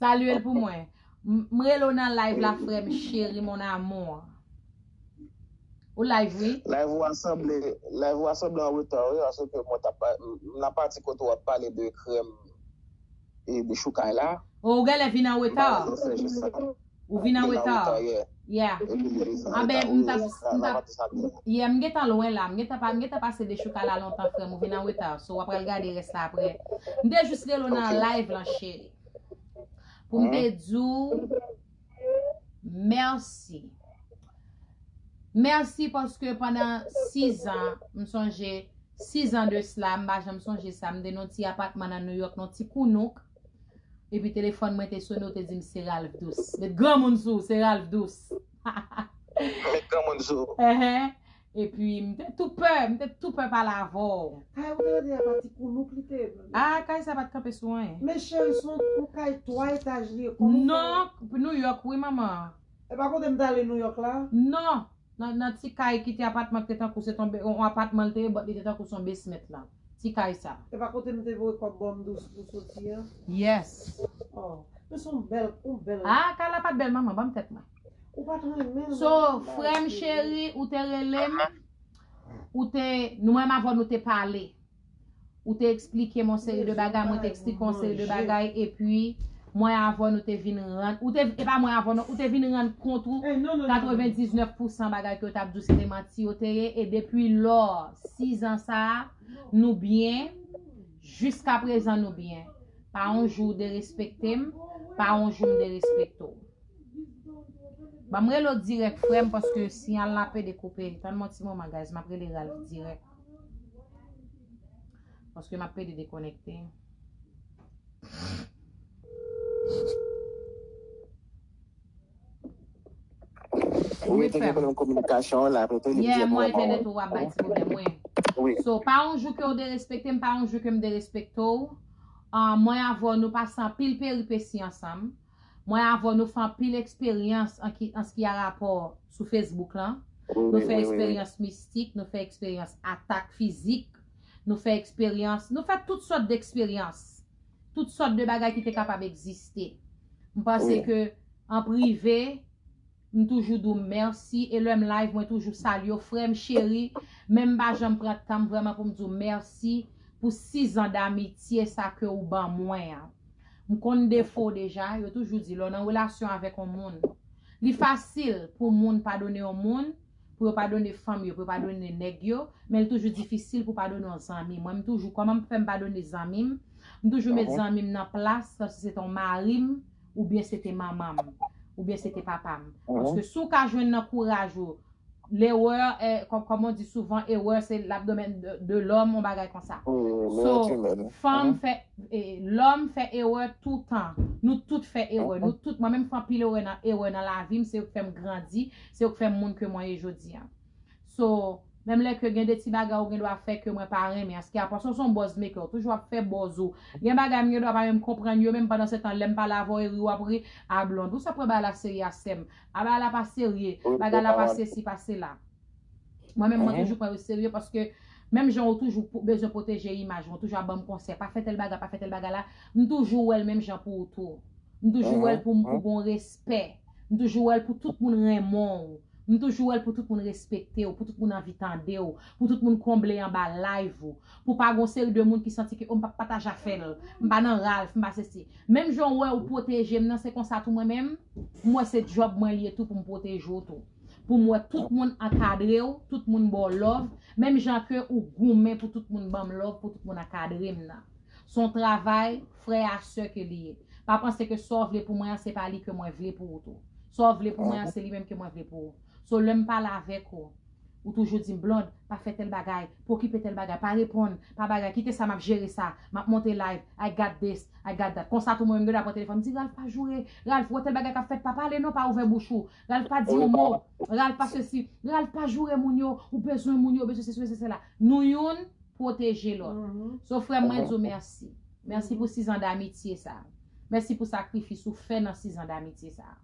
Salye l pou mwen. M m rele w nan live la, frè m cheri, mon amour. Ou live, wi? Live ou a sanble, live ou a sanble an reta, wi, paske mwen t ap pa, m nan pati kote w ap pale de krèm e de choukay la. O, ou genlè vin an reta. Ou vin an reta. Yeah. Anben, m t ap, m t ap, yeah, m gentan lwen la. M gentan pa, m gentan pase de choukay la lontan, frè m. Ou vin an reta. So, w ap pral gade rès la apre. M te jis rele w nan live lan, cheri. Pou m te di w mèsi. Mèsi paske pandan sis an, m sonje, sis an de sila, m pa janm sonje sa, m te nan yon ti apatman nan New York, nan yon ti kounouk. Epi telefòn mwen te sone, yo te di m se Ralph Douce. Met granmoun sou ou, se Ralph Douce. Met granmoun sou ou. Epi m te tou pè, m te tou pè pale avè w. Kay ou te rete a pa ti kounouk li te ye. Ah, kay sa pa t kanpe sou anyen. Men cheri, se yon kay twa etaj li ye. Kòman w fè? Non, New York, wi, manman. E pa kote m t ale New York la? Non. Nan, nan ti kay ki te apatman ki te tankou se tonbe, yon apatman li te ye, but li te tankou se yon basement la. Ti kay sa. E pa kote m te voye kòb ba w m di w pou soti a? Yes. Oh. Men se yon bèl, yon bèl. Ah, kay la pa t bèl, manman, ban m tèt mwen. Ou pa t renmen l. So, frè m cheri, ou te rele m, ou te, nou menm avè w nou te pale. Ou te eksplike m yon seri de bagay, mwen te eksplike w yon seri de bagay, epi mwen avè w nou te vin rann, ou te, e pa mwen avè w non, ou te vin rann kont ou, katrevendiznèf pousan bagay ke yo t ap di w se te manti yo te ye, e depi lò, sis an sa a, nou byen, jiskaprezan nou byen. Pa yon jou ou derespekte m, pa yon jou m derespekte w. Ban m rele w dirèk, frè m, paske siyal la pede koupe. Tann m yon ti moman, guys, m ap rele Ralph dirèk. Paske m ap pede dekonekte. Wi, te gen pwoblèm kominikasyon la, apre tou li di mwen tou w ap bay ti pwoblèm, wi. Wi. So, pa yon jou ke w derespekte m, pa yon jou ke m derespekte w. Ah, mwen avè w, nou pase anpil peripesi ansanm. Mwen avè w, nou fè anpil eksperyans an ki, an s ki a rapò sou Facebook lan. Nou fè eksperyans mistik, nou fè eksperyans atak fizik, nou fè eksperyans, nou fè tout sòt de eksperyans. Tout sòt de bagay ki te kapab egziste. M panse ke an prive, m toujou di w mèsi, e lè m live, mwen toujou salye w, frè m cheri, men m pa janm pran tan m vrèman pou m di w mèsi pou sis an damitye sa ke ou ban mwen an. M konn defo w deja, yo toujou di lè w nan relasyon avèk yon moun, li fasil pou moun padone yon moun, pou yo padone fanm yo, pou yo padone nèg yo, men li toujou difisil pou padone yon zanmi. Mwen, m toujou, kòman m fè m padone zanmi m? M toujou met zanmi m nan plas, tansi se te yon mari m, oubyen se te manman m, oubyen se te papa m. Paske si w ka jwenn nan kouraj ou, lerè, eh, kòm, kòm on di souvan, erè se l'abdomen de, de l'homme, on bagay konsa. So, fanm fè, eh, lòm fè erè toutan. Nou tout fè erè. Nou tout, mwen menm fè anpil erè nan, erè nan lavi m, se yo k fè m grandi, se yo k fè m moun ke mwen ye jodi a. So, menm lè ke gen de ti bagay ou gen dwa fè ke mwen pa renmen, anski a panse w se yon buzz maker, ou toujou ap fè buzz ou. Gen bagay m gen dwa pa menm konprann yo, menm pandan se tan, lè m pale avè w, e ri w ap ri, a Blonde, ou sa pran bagay la serye a sè m. A bagay la pa serye, bagay la pa sesi, pa sela. Mwen menm, mwen toujou pran yo serye paske menm jan ou toujou pou, bezwen pwoteje imaj mwen, ou toujou ap ban m konsèy, pa fè tèl bagay, pa fè tèl bagay la, m toujou wè l menm jan pou ou tou. M toujou wè l pou, pou gon respè. M toujou wè l pou tout moun renmen w. M toujou wè l pou tout moun respekte w, pou tout moun anvi tande w, pou tout moun konble anba live ou, pou pa gon seri de moun ki santi ke, o, m p ap pataje afè l, m pa nan Ralph, m pa sesi. Menm jan w wè ou pwoteje m nan, se konsa tou mwen menm, m wè se djòb mwen li ye tou pou m pwoteje w tou. Pou m wè tout moun ankadre w, tout moun ba w love, menm jan ke ou goumen pou tout moun ban m love, pou tout moun ankadre m nan. Se yon travay frè a sè ke li ye. Pa panse ke sa w vle pou mwen an, se pa li ke mwen vle pou ou tou. Sa w vle pou mwen an, se li menm ke mwen vle pou ou. So, lè m pale avèk ou, ou toujou di m, Blonde, pa fè tèl bagay, pa okipe tèl bagay, pa reponn, pa bagay, kite sa, m ap jere sa, m ap monte live, I got this, I got that. Konsa tou mwen menm gen dwa pran telefòn, m di, Ralph, pa joure, Ralph, wè tèl bagay k ap fèt, pa pale non, pa ouvè bouch ou, Ralph, pa di yon mo, Ralph, pa sesi, Ralph, pa joure moun yo, ou bezwen moun yo, bezwen sesi, bezwen sela. Nou youn pwoteje lòt. So, frè m, mwen di w mèsi. Mèsi pou sis an damitye sa. Mèsi pou sakrifis ou fè nan sis an damitye sa.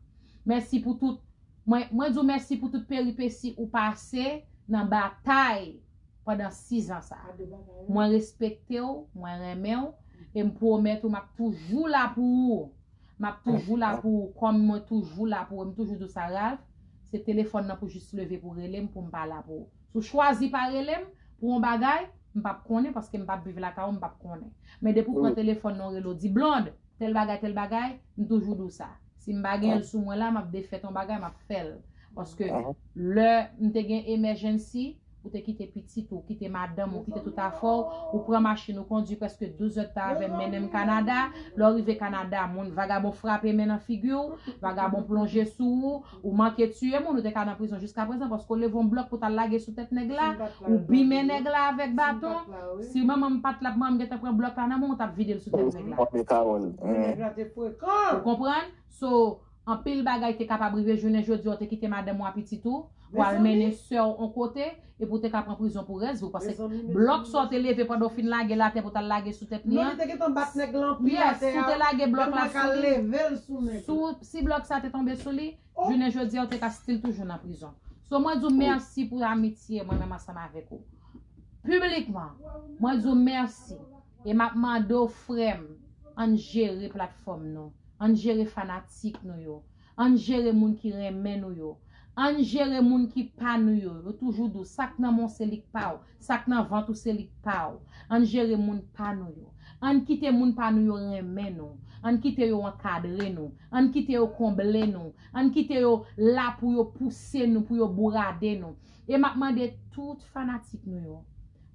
Mèsi pou tout, mwen, mwen di w mèsi pou tout peripesi ou pase nan batay pandan sis an sa. Mwen respekte w, mwen renmen w, E m pwomèt ou, m ap toujou la pou ou. M ap toujou la pou ou, kòm mwen toujou la pou ou. E m toujou di w sa, Ralph, se telefòn nan pou jis leve pou rele m, pou m pa la pou ou. Si w chwazi pa rele m pou yon bagay, m p ap konnen, paske m p ap viv lakay ou, m p ap konnen. Men depi w pran telefòn nan, w rele w di, Blonde, tèl bagay, tèl bagay, m toujou di w sa. Si m pa gen l sou mwen la, m ap defèt yon bagay, m ap fè l. Paske lè m te gen emergency, ou te kite pitit ou, kite madanm ou, kite tout afè w, ou pran machin, ou kondui prèske douz èdtan avè m, mennen m Kanada. Lè w rive Kanada, moun vagabon frape men nan figi w, vagabon plonje sou ou, ou manke tiye moun, ou te ka nan prizon jiskaprezan paske w leve yon blòk pou t al lage sou tèt nèg la, ou bimen nèg la avèk baton. Si manman m pa t la, manman m gentan pran blòk la nan men w, t ap vide l sou tèt nèg la. Ou konprann? So, anpil bagay te kapab rive jounen jodi a, w te kite madanm ou a pitit ou, pou al mennen sè w yon kote, epi w te ka pran prizon pou rès vi w, paske blòk sa w te leve pandan w fin lage l atè pou t al lage sou tèt li an. Yes, si w te lage blòk la sou li, si blòk sa te tonbe sou li, jounen jodi a, w te ka still toujou nan prizon. So, mwen di w mèsi pou amitye mwen menm ansanm avèk ou. Piblikman, mwen di w mèsi. E m ap mande w, frè m, ann jere platfòm nou. Ann jere fanatik nou yo. Ann jere moun ki renmen nou yo. Ann jere moun ki pa nou yo. Yo toujou di w, sa k nan men w se li k pa w. Sa k nan vant ou se li k pa w. Ann jere moun pa nou yo. Ann kite moun pa nou yo renmen nou. Ann kite yo ankadre nou. Ann kite yo konble nou. Ann kite yo la pou yo pouse nou, pou yo bourade nou. E m ap mande tout fanatik nou yo.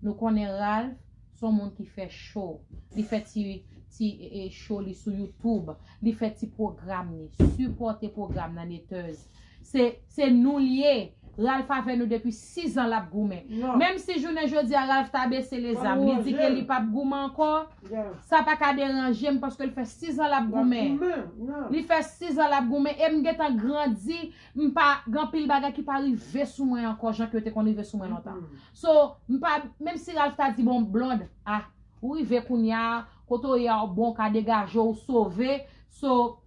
Nou konnen Ralph se yon moun ki fè cho. Li fè ti, ti e, e, cho li sou YouTube. Li fè ti pwogram li. Sipòte pwogram nan, Netèz. Se, se nou l ye. Ralph avè nou depi sis an l ap goumen. Menm si jounen jodi a Ralph ta bese lezam, li di ke li p ap goumen ankò, sa pa ka deranje m paske l fè sis an l ap goumen. Li fè sis an l ap goumen e m gentan grandi, m pa, gen anpil bagay ki pa rive sou mwen ankò jan ke yo te konn rive sou mwen lontan. So, m pa, menm si Ralph ta di, bon, Blonde, ah, ou rive kounye a, kote w ye a, w bon, w ka degaje w, w sove, so,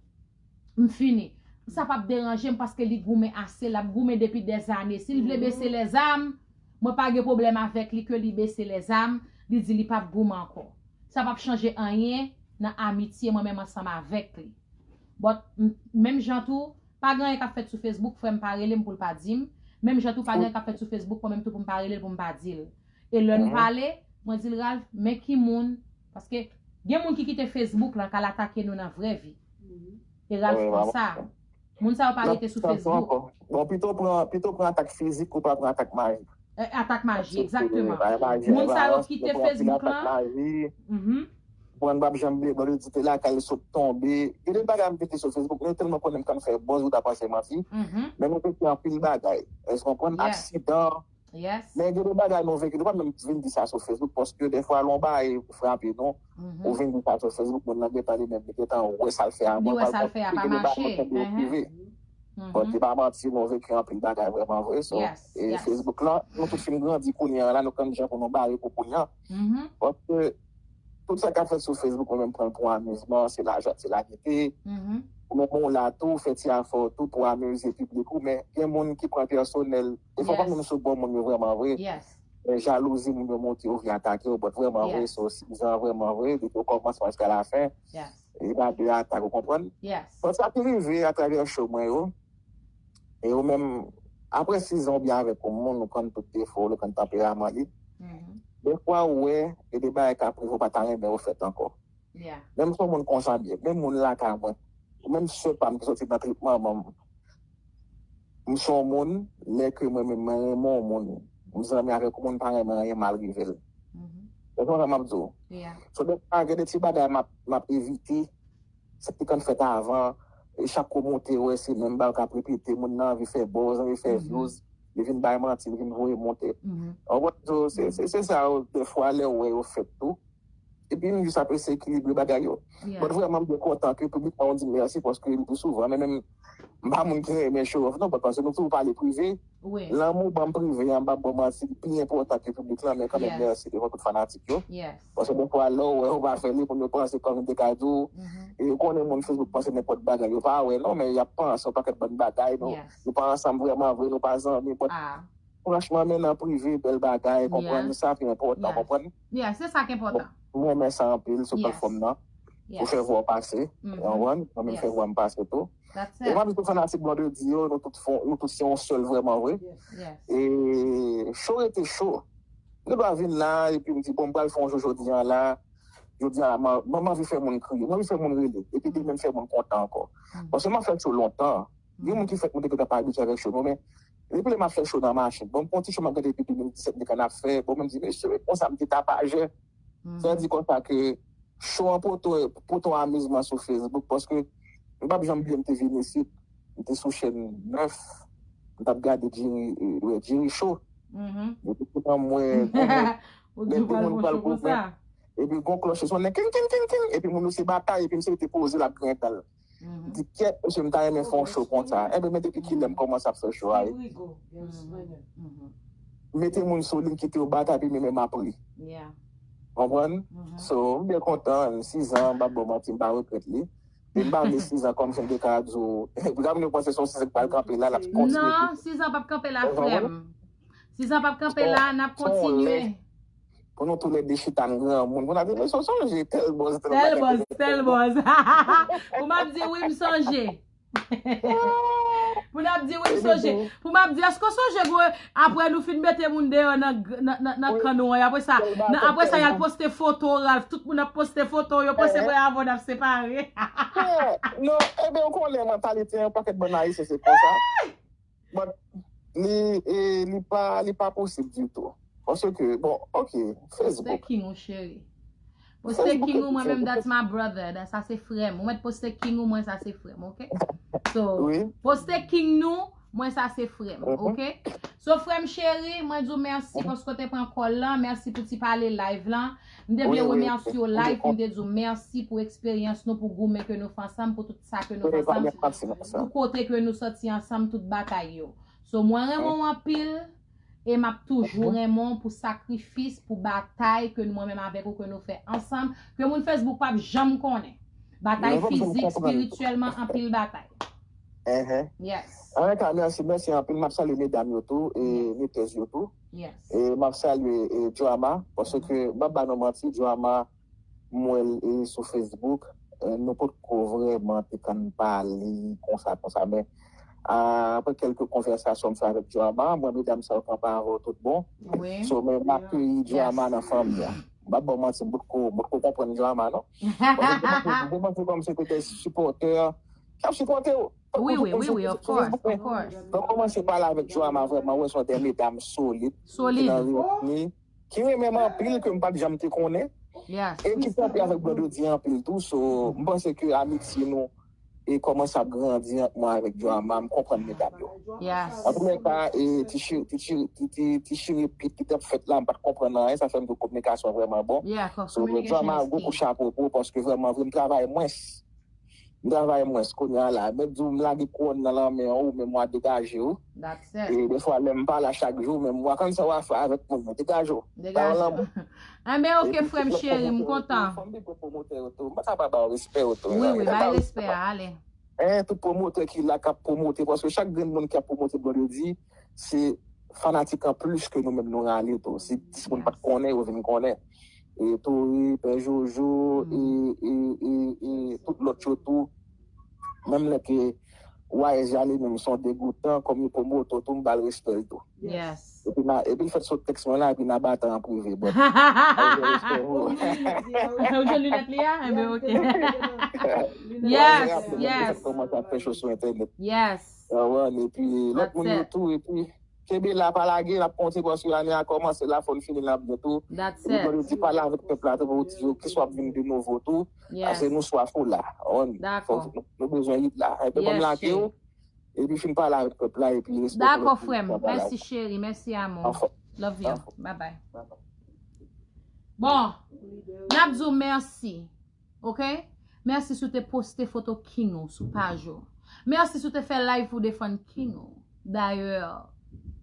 m fini. Sa p ap deranje m paske li goumen ase, l ap goumen depi dèzane. Si l vle bese lèzam, mwen pa gen pwoblèm avèk li ke li bese lèzam, li di li p ap goumen ankò. Sa p ap chanje anyen nan amitye mwen menm ansanm avèk li. But, m, menm jan tou, pa gen anyen k ap fèt sou Facebook, frè m pa rele m pou l pa di m. Menm jan tou, pa gen anyen k ap fèt sou Facebook, mwen menm tou pou m pa rele l pou m pa di l. E lè n pale, mwen di l, Ralph, men ki moun, paske gen moun ki kite Facebook lan k al atake nou nan vrè vi. E Ralph konsa. Moun sa yo pa rete sou Facebook. Bon, pito pran, pito pran atak fizik ou pa pran atak majik. Eh, atak majik, egzakteman. Moun sa yo kite Facebook lan. Bon, m p ap janm bliye, bon, yo di te lakay li sot tonbe. Gen de bagay m pete sou Facebook, nou tèlman konnen m konn fè buzz, ou ta panse manti. Men nou pete anpil bagay. Èske w konprann? Aksidan, men gen de bagay nou veki, nou pa menm vin di sa sou Facebook, paske defwa lè yon bagay frape nou, ou vin di sa sou Facebook, moun nan gentan li menm, li gentan wè sa l fè a, li wè sa l fè a pa mache. Bon, se pa manti, nou veki anpil bagay vrèman vre, so, e Facebook lan, nou tout fin grandi kounye a la, nou konn jan pou nou bare pou kounye a. Paske tout sa k ap fèt sou Facebook, mwen menm pran l pou amizman, se lajwa, se lagete. Ou menm ou la tou, ou fè ti afè w tou pou amize piblik ou, men gen moun ki pran pèsonèl. Defwa pa menm sou bon moun yo vrèman vre. Men jalouzi moun yo monte, yo vin atake w, but vrèman vre, so, sis an vrèman vre, depi okòmansman jiska lafen, e pa de atak, ou konprann? Bon, sa ki rive atravè show mwen yo, e ou menm, apre sis an ou byen avèk yon moun, ou konn tout defo l, ou konn tanperaman li. Defwa ou wè, gen de bagay k ap rive ou pa ta renmen yo fèt ankò. Menm si yon moun konsa byen, menm moun lakay mwen, ou menm sè pa m ki soti nan trip manman m. M se yon moun, lè ke mwen menm mwen renmen yon moun, m zanmi avèk yon moun, pa renmen anyen mal rive l. Ou konprann sa m ap di w? So, defwa, gen de ti bagay m ap, m ap evite, sa ki konn fèt avan, e chak kou monte, wè se menm bagay k ap repete, moun nan anvi fè buzz, anvi fè views, li vin bay manti, li vin voye monte. Ou konprann? So, se, se, se sa yo, defwa, lè w wè yo fèt tou. Epi m jis ap eseye ekilibre bagay yo. But vrèman, m byen kontan ke piblik mwen di mèsi paske m pi souvan, men menm, m pa moun ki renmen show off non, but paske nou toujou pale prive. Lanmou ban m prive a, m p ap ba w manti, li pi enpòtan ke piblik lan, men kanmenm mèsi devan tout fanatik yo. Paske defwa, lè w wè, ou pa fè li, moun yo panse kòm m te ka di w, e yo konnen moun Facebook panse nenpòt bagay, yo pa wè non, men y ap panse yon pakèt bann bagay, nou, nou pa ansanm vrèman vre, nou pa zanmi, but franchman, men nan prive, bèl bagay, konprann, sa pi enpòtan, konprann. Yeah, se sa k enpòtan. Mwen renmen sa anpil sou platfòm nan. Ou fè vwa w pase. Ou konprann? Mwen menm fè vwa m pase tou. E m ap di tout fanatik Blondedy yo, nou tout, fon, nou tout se yon sèl vrèman vre. E cho rete cho. Nou dwa vin la, epi m di, bon, m pral fè yon cho jodi a la. Jodi a, m, m, m anvi fè moun kriye. M anvi fè moun rele. Epi demen m fè moun kontan ankò. Paske m ap fè cho lontan. Gen moun ki fèt mwen te gentan pa abitye avèk cho nou, men depi lè m ap fè cho nan machin, bon, m pran ti cho m ap gade depi de mil disèt m te konn ap fè, bon, mwen m di, mesye, men konsa m te tapajè. Sa di konsa ke cho an pote, pote yon amizman sou Facebook, paske m p ap janm bliye m te vin isit, m te sou chèn nèf, m t ap gade Jerry, e, Jerry Show. Epi tout an mwen, mwen, de moun pral goumen. Epi gon klòch sonnen, ken, ken, ken, ken, epi moun yo se batay, epi misye te poze l ap griyen dan l. M di, kyèt, mesye, m ta renmen fè yon cho konsa. Enben, men depi kilè m kòmanse ap fè cho a, wi. Mete moun sou liy, kite yo batay, epi men, men m ap ri. Konprann? So, m byen kontan, sizan, m p ap ba w manti, m pa regrèt li. Men m pa vle sizan kòm si m te ka di w, pou zanmi nou panse se yon sizan k pral kanpe la, l ap kontinye. Non, sizan p ap kanpe la, frè m. Sizan p ap kanpe la, n ap kontinye. Pou nou toulède chita n granmoun. Pou n ap di, mesye, w sonje tèl bòz, tèl bòz, tèl bòz. Pou m ap di, wi, m sonje. Pou n ap di, wi, m sonje. Pou m ap di, èske w sonje, gwo, apre nou fin mete moun deyò nan, nan, nan, nan kan nou an, apre sa, nan, apre sa, y al poste foto, Ralph, tout moun ap poste foto, yo panse mwen avè w n ap separe. Non, ebyen, ou konnen mantalite yon pakèt bann Ayisyen, se konsa. But li, e, li pa, li pa posib ditou. Paske, bon, ok, Facebook. Poste king ou, cheri. Poste king ou, mwen menm, that's my brother. Sa se frè m. Ou mèt poste king ou, mwen, sa se frè m, ok? So, poste king nou, mwen, sa se frè m, ok? So, frè m cheri, mwen di w mèsi paske w te pran kòl lan. Mèsi pou ti pale live lan. M te vle remèsye w live, m te di w mèsi pou eksperyans nou, pou goumen ke nou fè ansanm, pou tout sa ke nou fè ansanm, pou kote ke nou sòti ansanm, tout batay yo. So, mwen renmen w anpil, e m ap toujou renmen w pou sakrifis, pou batay ke nou, mwen menm avèk ou, ke nou fè ansanm, ke moun Facebook p ap janm konnen. Batay fizik, espirityèlman, anpil batay. Yes. Anreka, mèsi, mèsi anpil. M ap salye medam yo tou, e metèz yo tou. E m ap salye, e, Joama, paske m p ap ba nou manti, Joama, m wè l, e, sou Facebook, e, nou potko vrèman te konn pale konsa, konsa, men, a, apre kèlke konvèsasyon m fè avèk Joama, m wè medam sa yo kanpe avè w tout bon. So, men m akeyi Joama nan fanmi an. M p ap ba w manti, m potko, m potko konprann Joama, non. Paske m te panse kòm se te de sipòtè k ap sipòte w. Wi, wi, wi, wi, of course, of course. Mwen kòmanse pale avèk Joama vrèman, wè se yon de medam solid, ki nan retni, ki renmen m anpil, ke m pa t janm te konnen, e ki kanpe avèk Blondedy anpil tou, so, m panse ke amitye nou e kòmanse ap grandi ant mwen avèk Joama, m konprann medam yo. Antoulèka, e ti cheri, ti cheri, ti, ti, ti cheri pit ki t ap fèt la, m pa t konprann anyen, sa fè m di w kominikasyon vrèman bon. So, Joama, gwo kout chapo pou ou, paske vrèman vre, m travay mwens. M travay mwens kounye a la. Mèt di w m lage kouwòn nan lanmen w, ou menm w a degaje w. E defwa, lè m pa la chak jou, men m wè konn sa w a fè avèk moun nan. Degaje w. Pawòl lanmou. Enben, ok, frè m cheri, m kontan. Fò m di gwo pwomotè yo tou. M pa ta pa ba w respè yo tou. Wi, wi, bay respè a, ale. Hein, tout pwomotè ki la k ap pwomote, paske chak grenn moun ki ap pwomote Blondedy, se fanatik an plis ke nou menm nou rale tou. Si dis moun pa t konnen, yo vin konnen. E Tori, Pè Jojo, e, e, e, e tout lòt yo tou. Menm lè ke Wise ale menm, se yon degoutan, kòm li pwomote w tou, m ba l respè l tou. Epi na, epi l fèk sot tèks mwen la, epi n a batay an prive, but. Ou jwenn linèt li a? Enben, ok. Yes, yes. Kòmanse ap fè cho sou entènèt. Yes. Epi lòt moun yo tou, epi kenbe la, pa lage, n ap konte paske ane a kòmanse la, fò n fini l ap byen tou. Epi Blondedy pale avèk pèp la tou pou di yo kisa w ap vin de nouvo tou. Paske nou swaf ou la. Nou bezwen hit la. Epi ban m lage w. Epi fin pale avèk pèp la, epi respè pou lòt moun. Dakò, frè m. Mèsi, cheri. Mèsi, amou. Love you. Bye bye. Bon, n ap di w mèsi. Ok? Mèsi si w te poste foto king ou sou paj ou. Mèsi si w te fè live pou defann king ou. Dayè,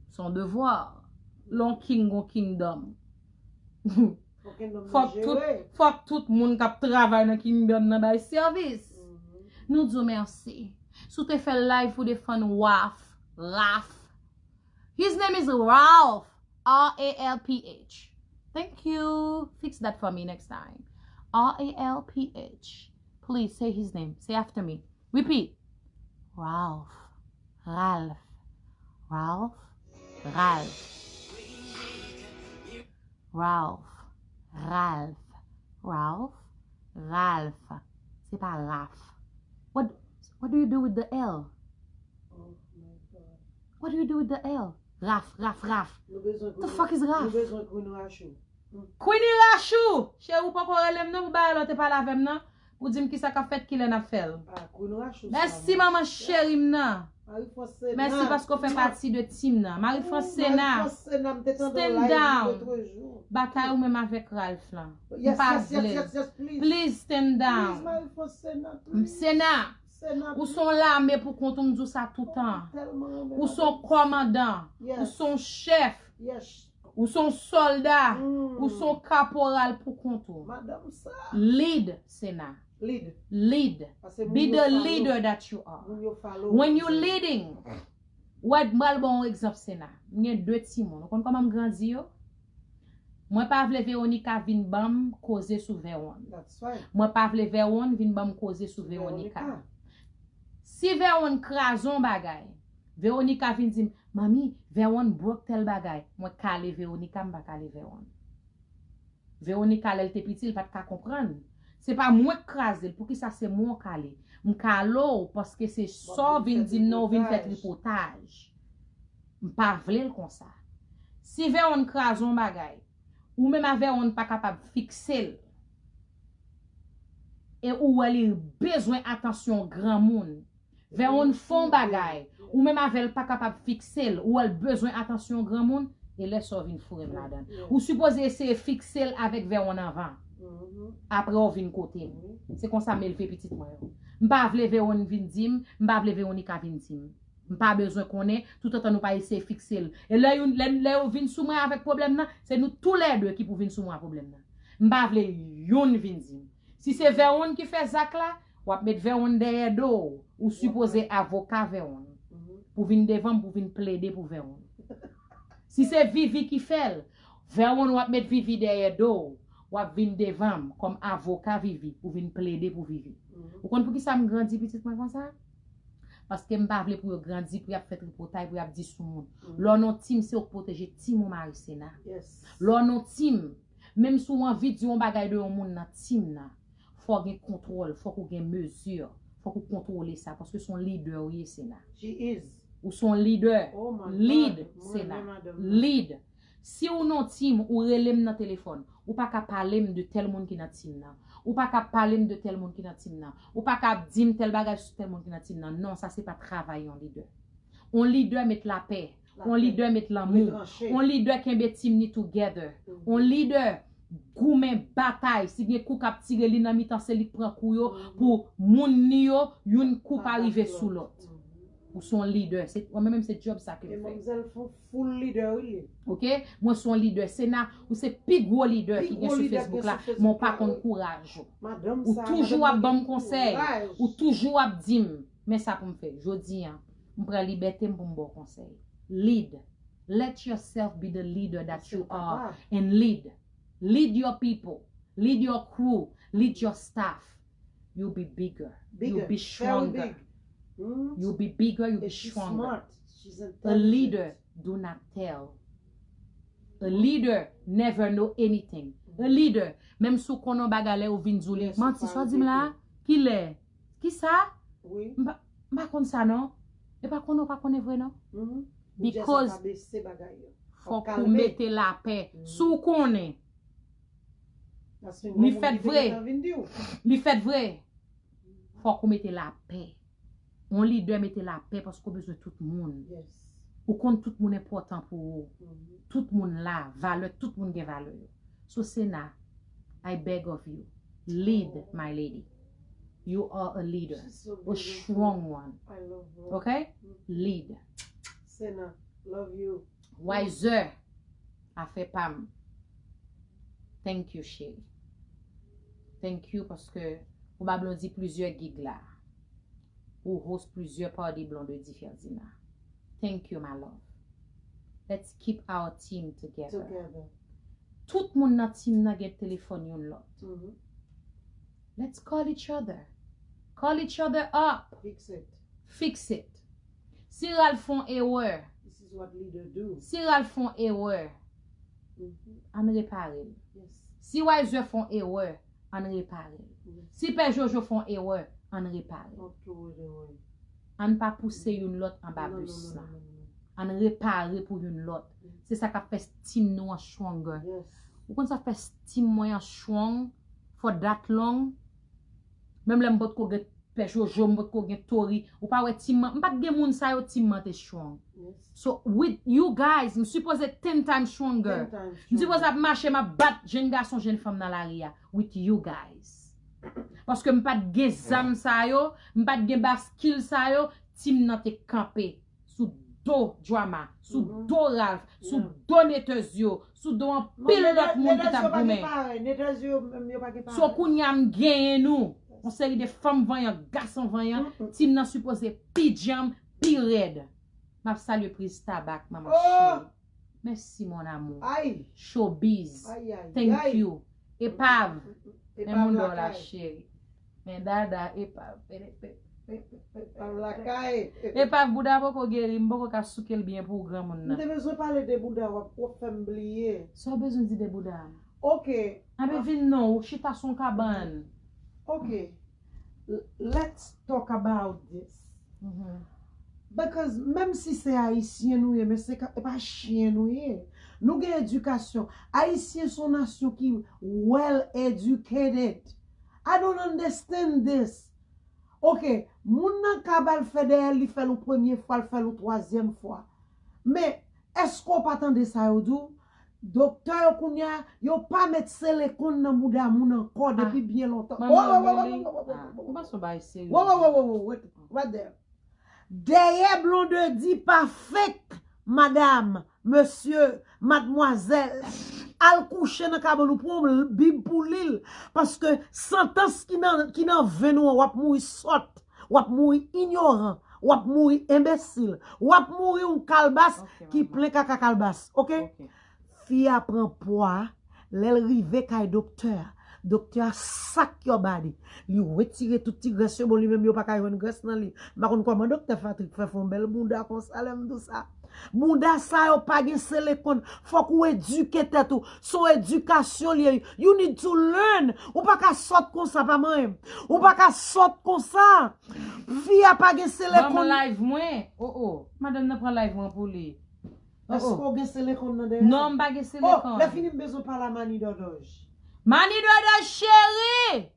se yon devwa. Lè yon king gon kingdom. Fòk tout, fòk tout moun k ap travay nan kingdom nan bay sèvis. Nou di w mèsi. Si w te fè live pou defann Waf, Raf. His name is Ralph. R A L P H. Thank you. Fix that for me next time. R A L P H. Please say his name. Say after me. Repeat. Ralph. Ralph. Ralph. Ralph. Ralph. Ralph. Ralph. Ralph. Se pa Raf. What, what do you do with the L? Oh my God. What do you do with the L? Raf, Raf, Raf. Nou bezwen The fuck is Raf? Nou bezwen Queen Rachou. Queenie Rachou! Cheri, ou poko rele m non pou bagay la, ou te pale avè m nan. Pou di m kisa k ap fèt, kilè n ap fè l. Ah, Queen Rachou. Mèsi manman cheri m nan. Marie France Sena. Mèsi paske w fè pati de team nan. Marie France Sena. Marie France Sena, m te tande Stand live down. Lòt jou. Batay ou menm avèk Ralph lan. M Yes, pa yes, yes, vle. Yes, yes, please. Please stand Please, down. Marie France Sena, please. Sena, Sena, ou son lame pou kont ou, m di w sa toutan. Tèlman renmen Ou son kòmandan. Yes. Ou son chèf. Yes. Ou son sòlda. Mm. Ou son kaporal pou kont ou. Madanm sa. Lead, Sena. Lead. Lead. Paske moun Be yo the follow. leader that you are. Moun yo follow. When you leading, wè, m pral ba w yon egzanp, Sena. M gen de timoun. Ou konn kòman m grandi yo? Mwen pa vle Veronica vin ban m koze sou Vèwonn. That's right. Mwen pa vle Vèwonn vin ban m koze sou Veronica. Si Vèwonn kraze yon bagay, Veronica vin di m, "Manmi, Vèwonn broke tèl bagay." Mwen kale Veronica, m pa kale Vèwonn. Veronica, lè l te piti, l pa t ka konprann. Se pa mwen k kraze l, poukisa se mwen w kale? M kale w paske se sa w vin di m nan, w vin fè tripotaj. M pa vle l konsa. Si Vèwonn kraze yon bagay, ou menm a Vèwonn pa kapab fikse l, e ou wè li bezwen atansyon granmoun, Vèwonn fè yon bagay, ou menm avè l pa kapab fikse l, ou wè l bezwen atansyon granmoun, e lè sa w vin foure m ladan l. Ou sipoze eseye fikse l avèk Vèwonn anvan. Apre w vin kote m. Se konsa m elve pitit mwen yo. M pa vle Vèwonn vin di m, m pa vle Veronica vin di m. M pa bezwen konnen, toutotan nou pa eseye fikse l. E lè youn, lè, lè yo vin sou mwen avèk pwoblèm nan, se nou toulède ki pou vin sou mwen ak pwoblèm nan. M pa vle youn vin di m. Si se Vèwonn ki fè zak la, w ap met Vèwonn dèyè do w. Ou sipoze avoka Vèwonn. Pou vin devan m, pou vin plede pou Vèwonn. Si se Vivi ki fè l, Vèwonn, w ap met Vivi dèyè do w. W ap vin devan m kòm avoka Vivi, pou vin plede pou Vivi. Ou konn poukisa m grandi pitit mwen konsa? Paske m pa vle pou yo grandi, pou y ap fè tripotay, pou y ap di sou moun. Lè w nan team, se ou k pwoteje team ou, Marie Sena. Lè w nan team, menm si w anvi di yon bagay de yon moun nan team nan, fò w gen kontwòl, fòk ou gen mezi, fòk ou kontwole sa, paske se yon lidè ou ye, Sena. Ou se yon lidè. Lead, Sena. Lead. Si w nan team, ou rele m nan telefòn, ou pa ka pale m de tèl moun ki nan team nan. Ou pa ka pale m de tèl moun ki nan team nan. Ou pa ka di m tèl bagay sou tèl moun ki nan team nan. Non, sa se pa travay yon lidè. On lidè met lapè. On lidè met lanmou. On lidè kenbe team ni together. On lidè goumen, batay. Si gen kou k ap tire, li nan mitan, se li k pran kou yo pou moun ni yo, youn kou pa rive sou lòt. Ou se yon lidè. Se, mwen menm, se job sa ke m fè. Manmzèl fon full leader, wi, li. Ok? Mwen se yon lidè. Sena, ou se pi gwo lidè ki gen sou Facebook la, men w pa konn kouraj ou. Ou toujou ap ban m konsèy. Ou toujou ap di m, men sa pou m fè. Jodi a, m pran libète m pou m ba w konsèy. Lead. Let yourself be the leader that you are and lead. Lead your people. Lead your crew. Lead your staff. You'll be bigger. You'll be stronger. You'll be bigger, you'll be stronger. A leader do not tell. A leader never know anything. A leader, menm si w konnen yon bagay, lè yo vin di w li, manti, sa w di m la, kilè? Kisa? M pa, m pa konn sa non. E pa konnen w pa konnen vre non. Because fòk ou mete lapè. Si w konnen, li fèt vre. Li fèt vre. Fòk ou mete lapè. Yon lidè mete lapè paske w bezwen tout moun. Ou konn tout moun enpòtan pou ou. Tout moun la, valè, tout moun gen valè yo. So Sena, I beg of you, lead, my lady. You are a leader, a strong one. Okay? Lead. Sena, love you. Wiser, afè pa m. Thank you, cheri. Thank you paske ou ba Blondie plizyè gig la. Ou host plizyè party Blondedy Ferdinand. Thank you, my love. Let's keep our team together. Together. Tout moun nan team nan gen telefòn youn lòt. Mhm. Let's call each other. Call each other up. Fix it. Fix it. Si Ralph fè yon erè, This is what leader do. Si Ralph fè yon erè, Mhm. ann repare l. Yes. Si Wiser fè yon erè, ann repare l. Yes. Si Pè Jojo fè yon erè, ann repare l. Don't throw it away. Ann pa pouse youn lòt anba Non, non, bis non, la. non, non, non. Ann repare pou youn lòt. Se sa k ap fè team nou an stronger. Yes. Ou konn sa fè team mwen an strong for that long? Menm lè m potko gen Pè Jojo, m potko gen Tori. Ou pa wè team mwen, m pa t gen moun sa yo, team mwen te strong. Yes. So with you guys, m sipoze ten times stronger. Ten times M sipoze stronger. Ap mache, m ap bat jenn gason, jenn fanm nan lari a with you guys. Paske m pa t gen zam sa yo, m pa t gen baskil sa yo, team nan te kanpe sou do Drama, sou Mhm. do Ralph, sou Yeah. do Netezio, sou do anpil lòt moun ki t ap goumen. Netezio menm yo pa gen parèy. So kounye a m genyen nou. Yon seri de fanm vanyan, gason vanyan, Mm-mm. Team nan sipoze pi djanm, pi rèd. M ap salye Priz Tabak, manman Oh! cheri. Mèsi, mon amour. Ay! Showbiz. Ay, ay, Thank ay. You. Epav. Epav Men moun dò la, lakay. Cheri. Men dada, Epav. Pe, pe, pe, pe, pe, Epav lakay. Epav, bouda poko geri, m poko ka souke l byen pou ou granmoun M nan. Te bezwen pale de bouda w ap, w ap fè m bliye. Sa w bezwen di de bouda? Ok. Anben vin non, ou chita sou yon kabann. Ok. L- Let's talk about this. Mhm. Because menm si se Ayisyen nou ye, men se ka- e pa chen nou ye. Nou gen edikasyon. Ayisyen se yon nasyon ki well educated. I don't understand this. Ok, moun nan kab al fè dèyè l, li fè l yon premye fwa, l fè l yon twazyèm fwa. Men, èske w pa tande sa yo di w? Doktè yo kounye a, yo pa met silikòn nan bouda moun ankò depi byen lontan. Manman Lili. Ah, ou pa son bagay serye. Wo, wo, wo, wo, wo, wait, right there. Dèyè Blondedy pa fake, madam, mesye, madmwazèl. Al kouche nan kabann ou, pran yon bib pou li l. Paske santans ki nan, ki nan venn ou an, w ap mouri sòt, w ap mouri inyoran, w ap mouri enbesil, w ap mouri yon kalbas Ok, ki manman. Plen kaka kalbas, ok? Ok. Fi a pran pwa, lè l rive kay doktè a, doktè a sak yo ba li. Li retire tout ti grès yo, bon, li menm yo pa ka jwenn grès nan li. M pa konn kòman doktè Patrick fè fè yon bèl bouda konsa, lè m di w sa. Bouda sa yo pa gen silikòn. Fòk ou edike tèt ou. Se yon edikasyon li ye. You need to learn. Ou pa ka sòt konsa, pa manyen. Ou pa ka sòt konsa. Fi a pa gen Ban m silikòn. Live mwen. Oh, oh. Madanm nan pran live mwen pou li. Oh, Èske oh. W gen silikòn nan dèyè? Non, m pa gen Oh, silikòn. Lè fini m bezwen pale a Mani Dòdòj. Mani Dòdòj cheri!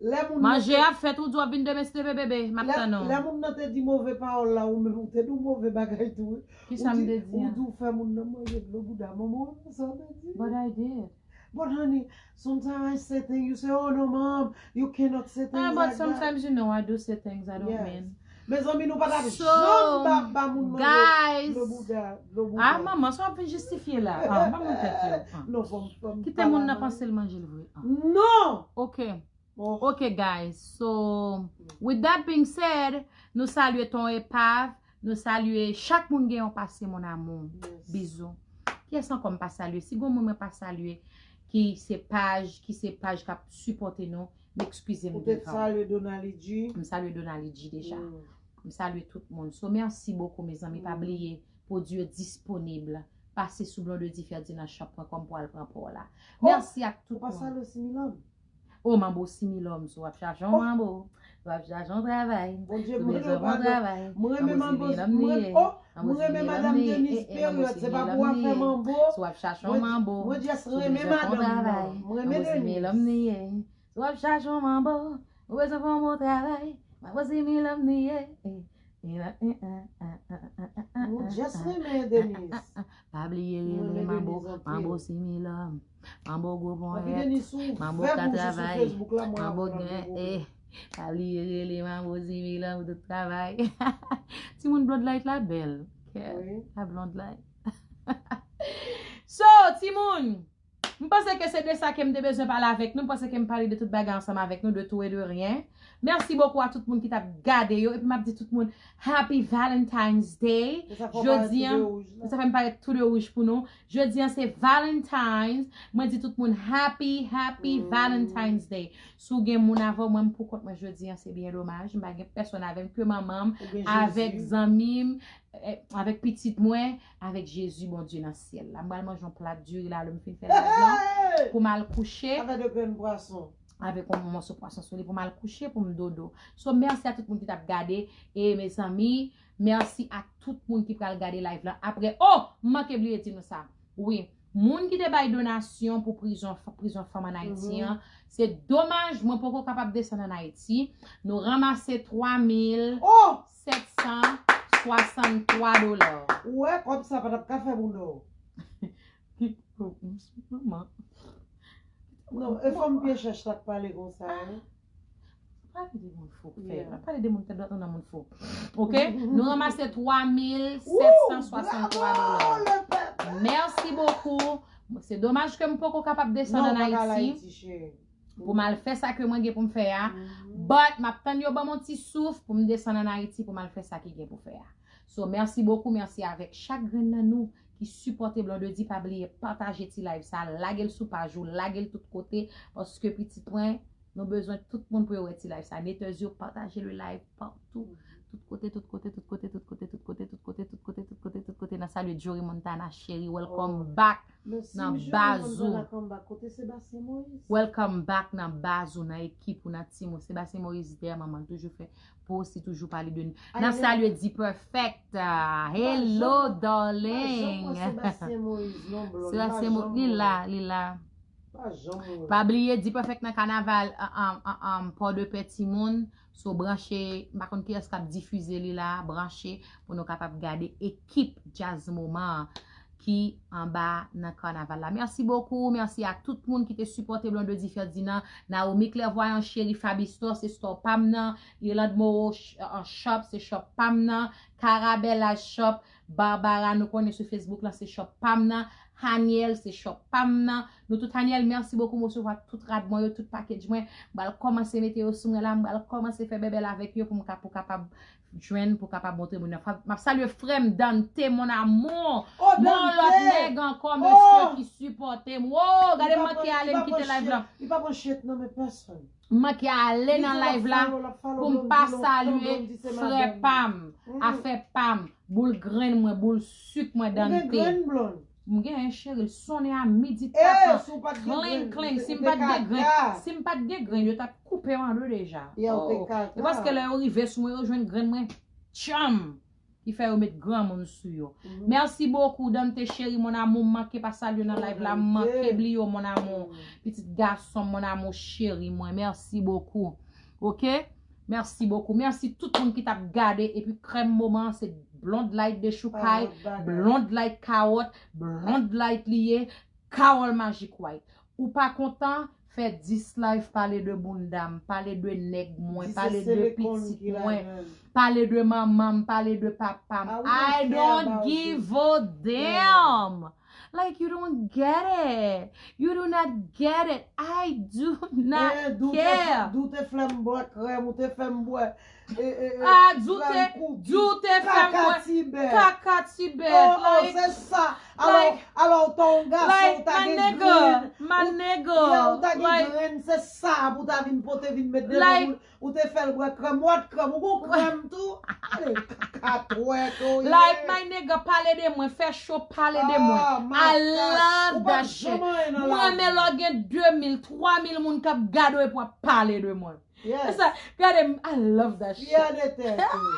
Lè moun Manje nan ap fèt, ou di w ap vin demen si Dye vle, bebe. M ap lè, tann ou. Lè moun nan te di move pawòl la, ou menm ou te di yon move bagay tou wi. Kisa Ou m di- te di Ou a? Di w fè moun nan manje dlo bouda. Manman, ou sa w te di? But I did. But honey, sometimes I say things, you say, "Oh no, mom, you cannot say things Ah, but like that." Sometimes, you know, I do say things I don't Yes. Mean. Mezanmi, nou pa t ap So, janm ba, ba moun manje guys, dlo bouda, dlo bouda. Ah, manman, sa w ap vin jistifye la? Ah, ba moun tèt yo. Ah. Non, fòm, fòm Kite moun nan panse l manje l vre. Ah. Non! Ok. Oh. Ok, guys. So, with that being said, nou salye Ton Epav, nou salye chak moun gen yon pase, mon amour. Yes. Bizou. Kiyès ankò m pa salye? Si gon moun mwen pa salye, ki se paj, ki se paj k ap sipòte nou, m ekskize m Ou te devan. Salye Donali G. M salye Donali G deja. Mm. M salye tout moun. So, mèsi bokou, mezanmi. Pa Mm. Bliye, pwodui yo disponib. Pase sou blondedy ferdinand shop point com pou al pran pa w la. Oh, Mèsi ak tout Ou pa moun. Salye Similòm. Oh, manbo Similòm, si w ap chache yon Oh. Manbo, si w ap chache yon travay, Bondye, si w mwen bezwen yon pardon. Travay, Mwen renmen Manbo Manbo, Similòm li mwen, ye. oh, Manbo mwen renmen Similòm Madam li ye. Denise Eh, eh, Manbo Period, se pa pou Similòm afè li ye. Manbo. Si w ap chache yon Mwen, Manbo, mwen just si w renmen bezwen fè yon madanm travay, nan. Mwen renmen Manbo Denise. Similòm li ye. Si w ap chache yon Manbo, ou bezwen fè yon bon travay, Manbo Similòm li ye. Eh, eh, eh, eh, eh, eh, eh, eh, Mwen eh, just eh, renmen eh, Denise. eh, eh. Pa bliye Mwen rele renmen Manbo, Denise anpil. Manbo Similòm, Manbo gwo Papi ponyèt, Denise ouvè Manbo ka bouch ou sou travay, Facebook la, mwen Manbo aprann gen, anpil. Eh, pa bliye rele Manbo Similòm pou tout travay. Timoun Bloodlight la bèl. Kè, Wi. La Blondlight. So, timoun, m panse ke se de sa ke m te bezwen pale avèk nou. M panse ke m pale de tout bagay ansanm avèk nou, de tout e de ryen. Mèsi bokou a tout moun ki t ap gade yo. Epi m ap di tout moun Happy Valentine's Day. Jodi an, sa fè m parèt tou de wouj pou nou. Jodi an se Valentine's. Mwen di tout moun Happy, Happy Valentine's Day. Si w gen moun avè w, mwen m pou kont mwen jodi an, se byen domaj. M pa gen pèsonn avè m ke manman m, avèk zanmi m, eh, avèk pitit mwen, avèk Jezi Bondye nan syèl la. M pral manje yon plat diri la, lè m fin fè live lan, pou m al kouche. Avèk de grenn pwason. Avèk yon mòso pwason sou li pou m al kouche, pou m dodo. So, mèsi a tout moun ki t ap gade. E, mezanmi, mèsi a tout moun ki pral gade live lan apre. Oh! M manke bliye di nou sa. Wi. Moun ki te bay donasyon pou prizon, prizon fanm ann Ayiti an, se domaj, mwen poko kapab desann ann Ayiti. Nou ranmase twa mil sèt san swasanntwa dola. Ou wè, kòb sa pa t ap ka fè moun non. Manman. Non, e fanm pye chèch la k pale konsa, wi. Pale de moun fou, fè. Yeah. Pale de moun tèt dwat, nou nan moun fou. Ok? Nou ranmase twa mil sèt san swasanntwa dola. Woo, bravo, le peuple! Mèsi bokou. Se domaj ke m poko kapab desann ann Ayiti pou m al fè sa ke mwen gen pou m fè a. But m ap tann yo ban m yon ti souf pou m desann ann Ayiti pou m al fè sa ki gen pou fè a. So, mèsi bokou, mèsi avèk chak grenn nan nou ki sipòte Blondedy. Pa bliye pataje ti live sa, lage l sou paj ou, lage l tout kote, paske pitit mwen, nou bezwen tout moun pou yo wè ti live sa. Netèz yo, pataje le live partout. Tout kote, tout kote, tout kote, tout kote, tout kote, tout kote, tout kote, tout kote, tout kote. N a salye Jory Montana, cheri, welcome back nan baz ou. Kote Sebastien Moïse? Welcome back nan baz ou, nan ekip ou, nan team ou. Sebastien Moïse dèyè manman, toujou fè post, li toujou pale de nou. N a salye D-Perfect. Ah, hello, darling. Sebastien Moïse, li la, li la. Pa bliye D-Perfect nan kanaval, um, um, um, Port de Paix, timoun. So, branche, m pa konn kiyès k ap difize li la, branche pou nou kapab gade ekip Jazz Moman ki anba nan kanaval la. Mèsi bokou, mèsi a tout moun ki te sipòte Blondedy Ferdinand, Naomi Clairvoyant, Cheri Fabistor, se store pa m nan, Irlande Moreau sh-, uh, Shop, se shop pa m nan, Carabella Shop, Barbara, nou konnen sou Facebook lan, se shop pa m nan, Haniel, se shop pa m nan. Nou tout, Haniel, mèsi bokou, m resevwa tout rad mwen yo, tout package mwen. M pral kòmanse mete yo sou mwen la, m pral kòmanse fè bèbèl avèk yo pou m ka, pou kapab jwenn, pou kapab montre moun nan. Fa-, m ap salye frè m Dante, mon amour. Oh, Dante! Yon lòt nèg ankò, mesye, ki sipòte m. Wo, gade m manke ale, m kite live lan. Li pa pran chet nan men pèsonn. M manke ale nan live la pou m pa salye frè pa m, afè pa m, boul grenn mwen, boul sik mwen, Dante. Ou gen grenn, Blonde? M gen, cheri, l sonnen a midi tapan. Kling, kling. Si m pa t gen grenn, si m pa t gen grenn, yo t ap koupe m an de deja. Oh. E paske lè yo rive sou mwen, yo jwenn grenn mwen. Tchanm! Ki fè yo met granmoun sou yo. Mèsi bokou, Dante cheri, mon amour, m manke pa salye w nan live la, m manke bliye w, mon amour. Pitit gason m, mon amour cheri mwen, mèsi bokou. Ok? Mèsi bokou. Mèsi tout moun ki t ap gade, epi krèm moman an, se Blonde Light dechoukay, Blonde Light kawòt, Blonde Light li ye, Carole Magic White. Ou pa kontan? Fè dis live, pale de bounda m, pale de nèg mwen, pale de pitit mwen, pale de manman m, pale de papa m. I don't give a damn. Like, you don't get it. You do not get it. I do not care. Dou te fè m bwè krèm, ou te fè m bwè. Ah, Dou te, Dou te fè m bwè kaka ti bèt. Oh, oh, se sa. Alò, alò, ou ta yon gason, ou ta gen grenn. Ou ta gen grenn, se sa pou ta vin pote, vin met devan moun. Ou te fè l bwè krèm, what krèm, ou gon krèm tou? Ale, kaka twèt ou ye. Like, my nigga, pale de mwen, fè cho, pale de mwen. I love that shit. Mwen renmen lè w gen de mil, twa mil moun k ap gade w epi w ap pale de mwen. Yes. Sa, gade m, I love that shit. Fyè de tèt ou.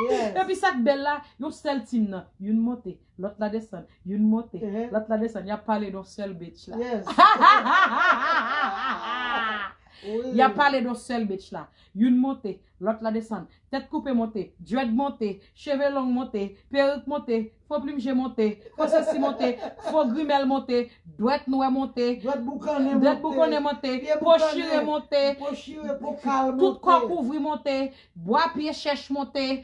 Yes. Epi sa k bèl la, yon sèl team nan, youn monte, lòt la desann, youn monte, lòt la desann, y ap pale de yon sèl bitch la. Yes. Y ap pale de yon sèl bitch la. Youn monte, lòt la desann. Tèt koupe monte, dread monte, cheve long monte, perik monte, fo plim je monte, fo sesi monte, fo grimèl monte, dwèt nwè monte, dwèt boukannen monte, po chire monte, tout kò kouvri monte, bwa pye chèch monte,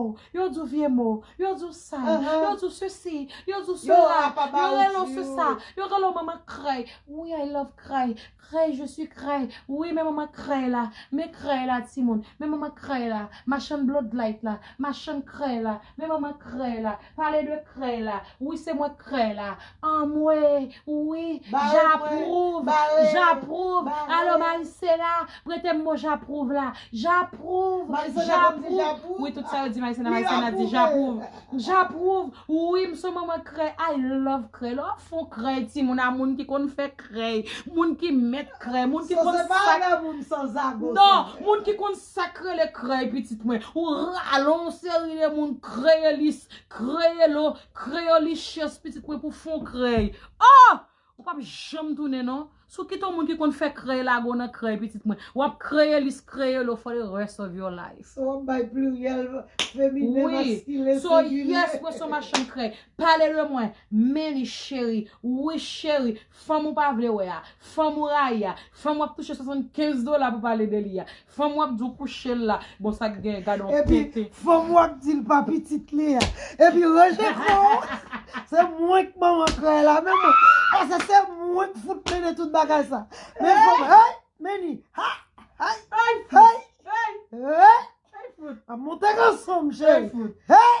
mo, yo di w vye mo, yo di w sal, yo di w sesi, yo di w sela, yo rele w se sa, yo rele w manman krèy. Wi, I love krèy. Krèy, je suis krèy. Wi, men manman krèy la. Men krèy la, timoun. Men manman krèy la. Machann bloodlight la. Machann krèy la. Men manman krèy la. Pale de krèy la. Wi, se mwen krèy la. Anmwe, wi, j'approuve, j'approuve. Alo, Marisela, prete m mo j'approuve la. J'approuve, j'approuve. Wi, tout sa yo di Marisela, Marisela di j'approuve. J'approuve. Wi, m se manman krèy. I love krèy. Lè w ap fè yon krèy, timoun, a moun ki konn fè krèy, moun ki mèt krèy, moun ki konn sak. Non, moun ki konn sak rele krèy, pitit mwen. Ou rale yon seri de moun kreyolis, kreyolo, kreyolichans, pitit mwen, pou fè yon krèy. Oh! Ou p ap janm tounen, non. Si w kite yon moun ki konn fè krèy lage w nan krèy, pitit mwen, w ap kreyolis, kreyolo for the rest of your life. W ap bay pliryèl feminen, maskilen, sengilye. Wi. So, yes, mwen se yon machann krèy. Pale de mwen. Meni cheri. Wi, cheri. Fanm ou pa vle wè a. Fanm ou rayi a. Fanm w ap touche swasannkenz dola pou pale de li a. Fanm w ap di w kouche l la. Bon, sa k gen, gade yon pete. Epi, fanm w ap di l pa pitit li a. Epi, ranje kò w. Se mwen k manman krèy la, men mwen. Paske se mwen k fout mennen tout bagay sa. Men fanm, hey, Meni, ha, hey, hey, hey. Ap monte ganson, cheri. Hey!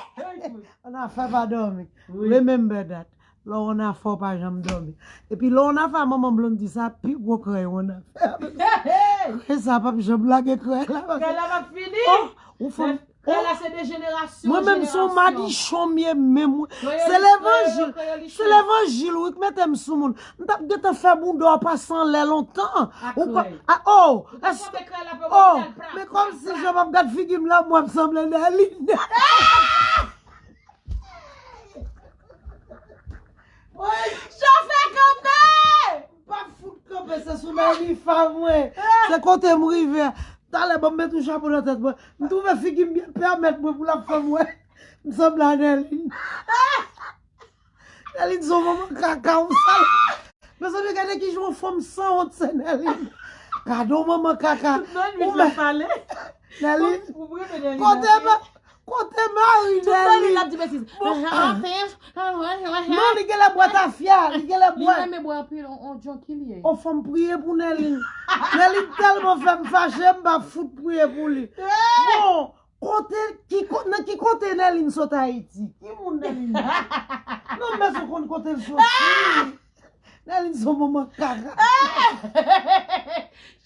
Annafè pa dòmi. Remember that. Lè w annafè, w pa janm dòmi. Epi lè w annafè, manman Blondy, sa pi gwo krèy w annafè. Krèy sa p ap janm lage krèy la. Krèy la p ap fini. Oh, ou fanm. Krèy la se de jenerasyon an jenerasyon. Mwen menm, se yon madichon m ye menm. Se levanjil. Se levanjil, wi, k mete m sou moun. M t ap gentan fè bounda w pase anlè lontan. Ou pa, a, oh, èske, oh, men kòmsi jan m ap gad figi m la, mwen m sanble Nèlin. Chofè kanpe! M p ap fout kanpe, se sou Nèlin fa mwen. Se kote m rive a. Talè, ban m met yon chapo nan tèt mwen. M twouve figi m byen pèmèt mwen pou l ap fè m wè. M sanble a Nèlin. Nèlin se yon manman kaka, ou sal. Mezanmi, gade kijan yon fanm sanwont se Nèlin. Gade yon manman kaka. Tout nan nwit la pale. Nèlin, kote mè, kote mari Nèlin? Tout nan nwit la di betiz. Non, li genlè bwè tafya, li genlè bwè. Li renmen bwè anpil, on, on junkie li ye. On fanm priye pou Nèlin. Nèlin tèlman fè m fache, m p ap fout priye pou li. Bon, Kote, ki ko-, nan ki kote Nèlin sot Ayiti? Ki moun Nèlin ye? Non, men ou konn kote l soti. Nèlin se yon manman kaka.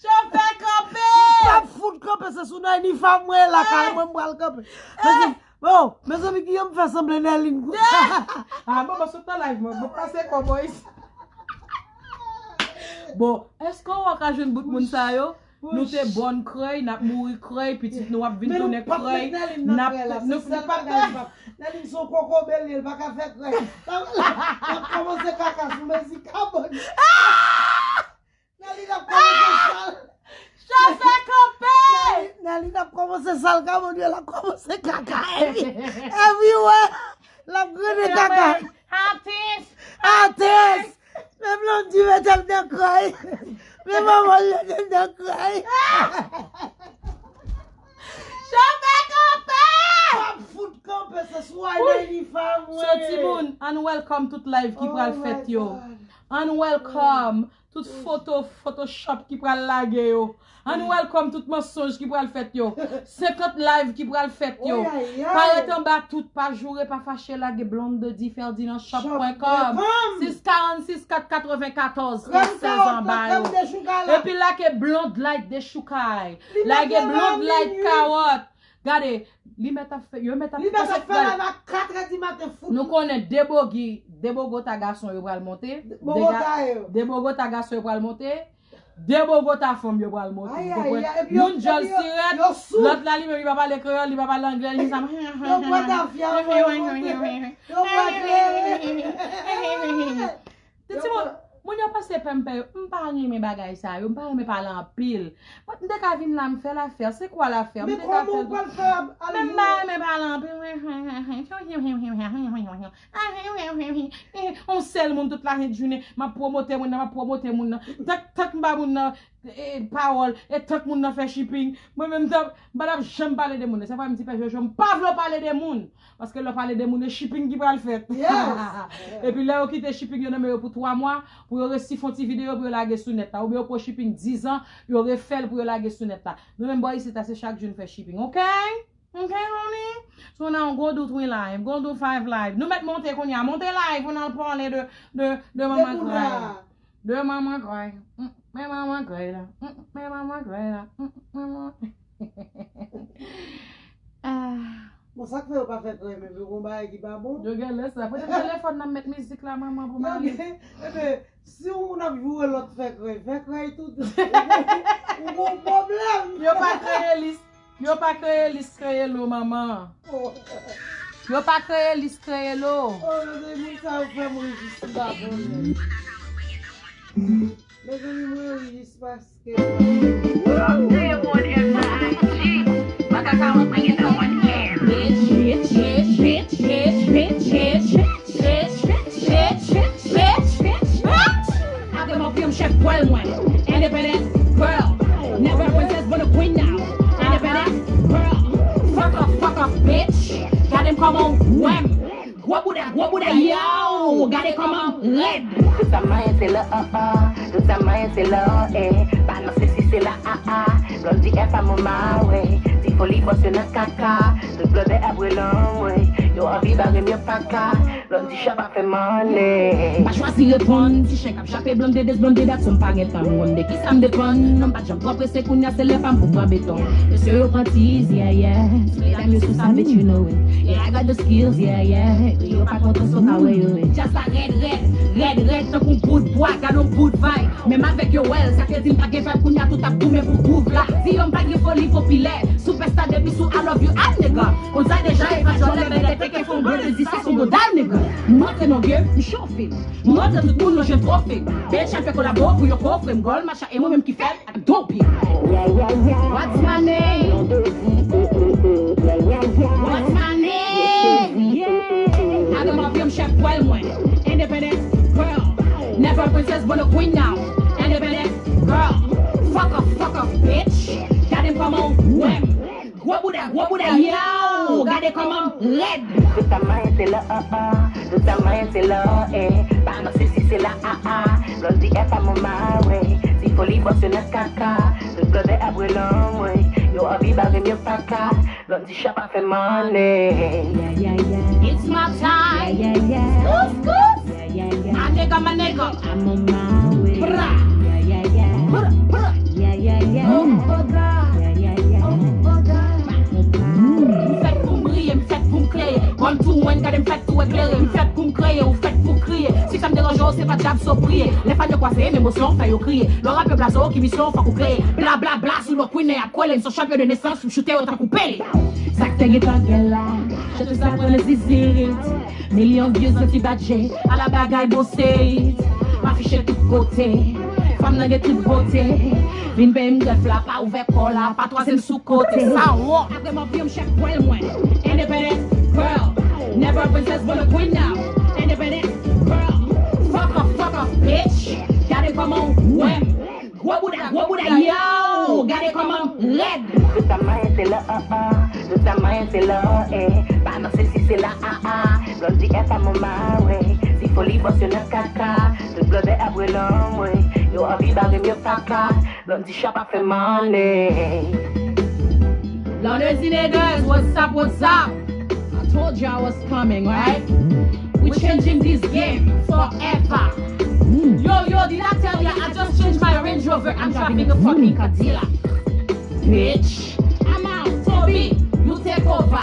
Chofè kanpe! M p ap fout kanpe, se sou Nèlin fa mwen la, kay mwen m pral kanpe. Men se, Oh, mezanmi, Guillaume fè sanble Nèlin. Ah, bon, bon, sot nan live, mwen. Bon, pase kò, boys. Bon, èske w ka jwenn bout moun sa yo? Nou te bòn krèy, n ap mouri krèy, pitit nou ap vin tounen krèy. N ap, nou, nou p ap. Nèlin se yon koko belye, l pa ka fè krèy. L ap kòmanse kaka sou mezi kabòn. Nèlin ap kòmanse sal. Chofè kanpe! Nèlin ap kòmanse sal kabòn, l ap kòmanse kaka. Everywhere. L ap grennen kaka. Atis! Atis! Men Blondy mete m nan krèy. Men manman l mete m nan krèy. Chofè kanpe! M ap fout kanpe, se sou Ayda Inifa mwen. So, timoun, ann welcome tout live ki pral fèt yo. Ann welcome tout foto Photoshop ki pral lage yo. Ann welcome tout mansonj ki pral fèt yo. Senkant live ki pral fèt yo. Pa ret anba tout, pa joure, pa fache, lage Blondedy Ferdinand shop pwen kòm. Sis karannsis kat katrevenkatòz, tris sèz anba yo. Epi lage Blonde Light dechoukay. Lage Blonde Light kawòt. Gade, li mèt ap fè, yo mèt ap fè live a katrè di maten fout. Nou konnen de bogi, de bogota gason yo pral monte. De bogota gason yo pral monte. De bogota fanm yo pral monte. Ou konprann? Youn djòl sirèt, lòt la li menm li pa pale kreyòl, li pa pale anglè, li sa. Yo pran tafya, yo pran. Ti moun, moun yo panse pè m pè yo. M pa renmen bagay sa yo. M pa renmen pale anpil. Mwen, m te ka vin la, m fè lafè. Se kwa lafè? M te ka fè. Men m pa renmen pale anpil. On sèl moun tout lajounen, m ap pwomote moun nan, m ap pwomote moun nan. Tank, tank m ba moun nan e, pawòl, e tank moun nan fè shipping. Mwen menm, m pa t ap janm pale de moun nan. Se pa m di pè Jojo, m pa vle w pale de moun. Paske lè w pale de moun, e shipping ki pral fèt. Epi lè yo kite shipping yo nan men yo pou twa mwa, pou yo resi fè yon ti videyo, pou yo lage sou nèt la. Oubyen yo pran shipping dizan, yo refè l pou yo lage sou nèt la. Nou menm bò isit la, se chak jou n fè shipping, oke? Oke, honey? So, nan yon go do three live, go do five live. Nou mèt monte kounye a. Monte live, pou n al pale de, de, de manman gray. De manman gray. Mm, men manman gray la. Mm, men manman gray la. Mm, men manman. Ah. Bon, sa k fè yo pa fè krèy menm? Yo gon bagay ki pa bon? Yo gen lè sa. Pote telefòn nan, met mizik la, manman, pou mari. Yo gen, ebe, si yon moun ap joure lòt fè krèy, fè krèy tou. Ou gon, ou gon pwoblèm. Yo pa kreye lis. Yo pa kreye lis kreye lo, manman. Yo pa kreye lis kreye lo. Oh, mezanmi, moun sa yo fè mwen jis m pa konnen. Mezanmi, mwen ri jis paske. Bitch, bitch, bitch, bitch, bitch, bitch, bitch, bitch, bitch, bitch, bitch, bitch, bitch, bitch. Avè m anpil m chèf pwèl mwen. Independent girl. Never a princess but a queen now. Independent girl. Fuck off, fuck off, bitch. Gade m kòman w wè m. Gwo bouda, gwo bouda, yow. Gade kòman m rèd. Tout sa m manyen se la, ah, ah. Tout sa m manyen se la, eh. Pa nan sesi se la, ah, ah. Blondedy F a mama, wey. Ti foli bòs yo nan kaka. Tout blòdè ap rele m, wey. Yo anvi bare m, yo pa ka. Blondedy Shop ap fè money. Pa chwazi reponn, ti chen k ap jape blonde, des blonde dat, sou m pa gen tan. Wonn de kisa m depann? Non, m pa t janm twò prese, kounye a se lè pa m pou pran beton. Mesye yo pran tiz, yeah, yeah. Tout medam yo sou sa, bitch, you know it. Yeah, I got the skills, yeah, yeah. Yo pa kontan, so ka wè yo, eh. Djaz la rèd, rèd, rèd, rèd, tankou bout bwa, gad on bout vibe. Menm avèk yo, well, sa vle di m pa gen vibe, kounye a tout ap goumen pou groove la. Di yo m pa gen foli popilè, superstar depi sou I love you, ah, nigga. Konn sa deja, e pa djòlè, bèlè, teke fon, blondedy, sa se yon dal, nigga. M antre nan game, m chofe. M antre tout moun, nou jwenn twofe. Bèl chan fè kolabo pou yo kofre m, gòl, machin, e mwen menm ki fè l, ak dope. What's my name? What's my name? Yeah. Avè m anpil m chèf pwèl mwen. Independent girl. Never a princess but a queen now. Independent girl. Fuck off, fuck off, bitch. Gade m kòman w wè m. Gwo bouda, gwo bouda, yow. Gade kòman m rèd. Tout sa m manyen se la, ah, ah. Tout sa m manyen se la, eh. Pa nan sesi se la, ah, ah. Blondedy F a mama, wey. Ti foli bòs yo nan kaka. Tout blòdè ap rele m, wey. Yo anvi bare m, yo pa ka. Blondedy Shop ap fè money. It's my time. Scoop, scoop. My nigga, my nigga. I'm on my way. Bra. Bra, bra. Oh, oh, God. Oh, oh, God. M fèt pou m briye, m fèt One, two, one, gade m fèt tou eklere. M fèt pou m kreye, ou fèt pou kriye. Si sa m deranje w, se pa dyab, so priye. Lè fan yo kwaze, m emosyon fè yo kriye. Lè w rape blase w, ki misyon fòk ou kreye. Bla bla bla sou non Queen nan y ap kwele. M se yon chanpyon de nesans, m choute yo tankou Pele. Sa k te gentan gen la, chante sa pran nan zizirit. Milyon views nan ti badje, ala bagay bon se hit. M afiche tout kote, fanm nan gen tout bote. Vin peye m grèf la, pa ouvè kò la, pa twaze m sou kote. Sa won. Apre m anvi m chèf pwèl mwen. Independent girl. Never princess but a queen now. Independent girl. Fuck off, fuck off, bitch. Gade kòman w wè m. Gwo bouda, gwo bouda, yo. Gade kòman m rèd. Tout sa mayen se la, ah, ah. Tout sa mayen se la, eh. Pa nan se si se la, ah, ah. Blondie est pas mon mari. Si foli bòs yo nan kaka. Tout blòdè ap rele anmwe. Yo anvi bare m yo paka. Blondie shop ap fè money. London Zineders, what's up, what's up? I told you I was coming, right? We changing this game forever. Yo, yo, did I tell ya? I just changed my Range Rover. I'm driving a fucking Cadillac. Bitch, I'm out. Toby, you take over.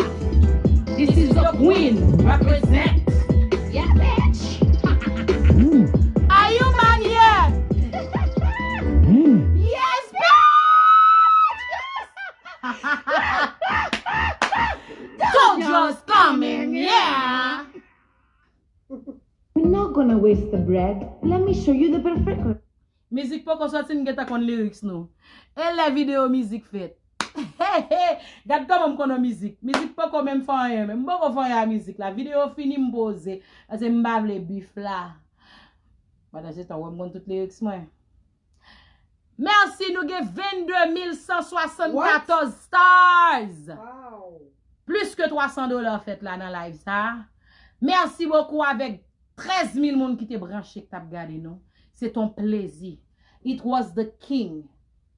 This is the queen. Represent. Yeah, bitch. Are you mad yet? Yes, bitch! Told you I was coming, yeah. We're not gonna waste the bread. Let me show you the perfect. Mizik poko soti, n gentan konn lyrics nou. E lè videyo mizik fèt. Gad kòman m konnen mizik. Mizik poko menm fè anyen, men m poko fè anyen a mizik la. Videyo fini, m poze. Paske m pa vle bif la. Pandan se tan, w wè m konn tout lyrics mwen. Mèsi, nou gen vennde mil san swasannkatòz stars. Plis ke twa san dola fèt la nan live sa. Mèsi bokou avèk trèz mil moun ki te branche, k t ap gade nou. Se t on plezi. It was the king.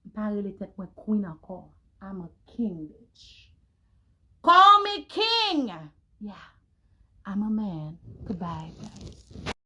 M pa rele tèt mwen queen ankò. I'm a king, bitch. Call me king. Yeah. I'm a man. Goodbye.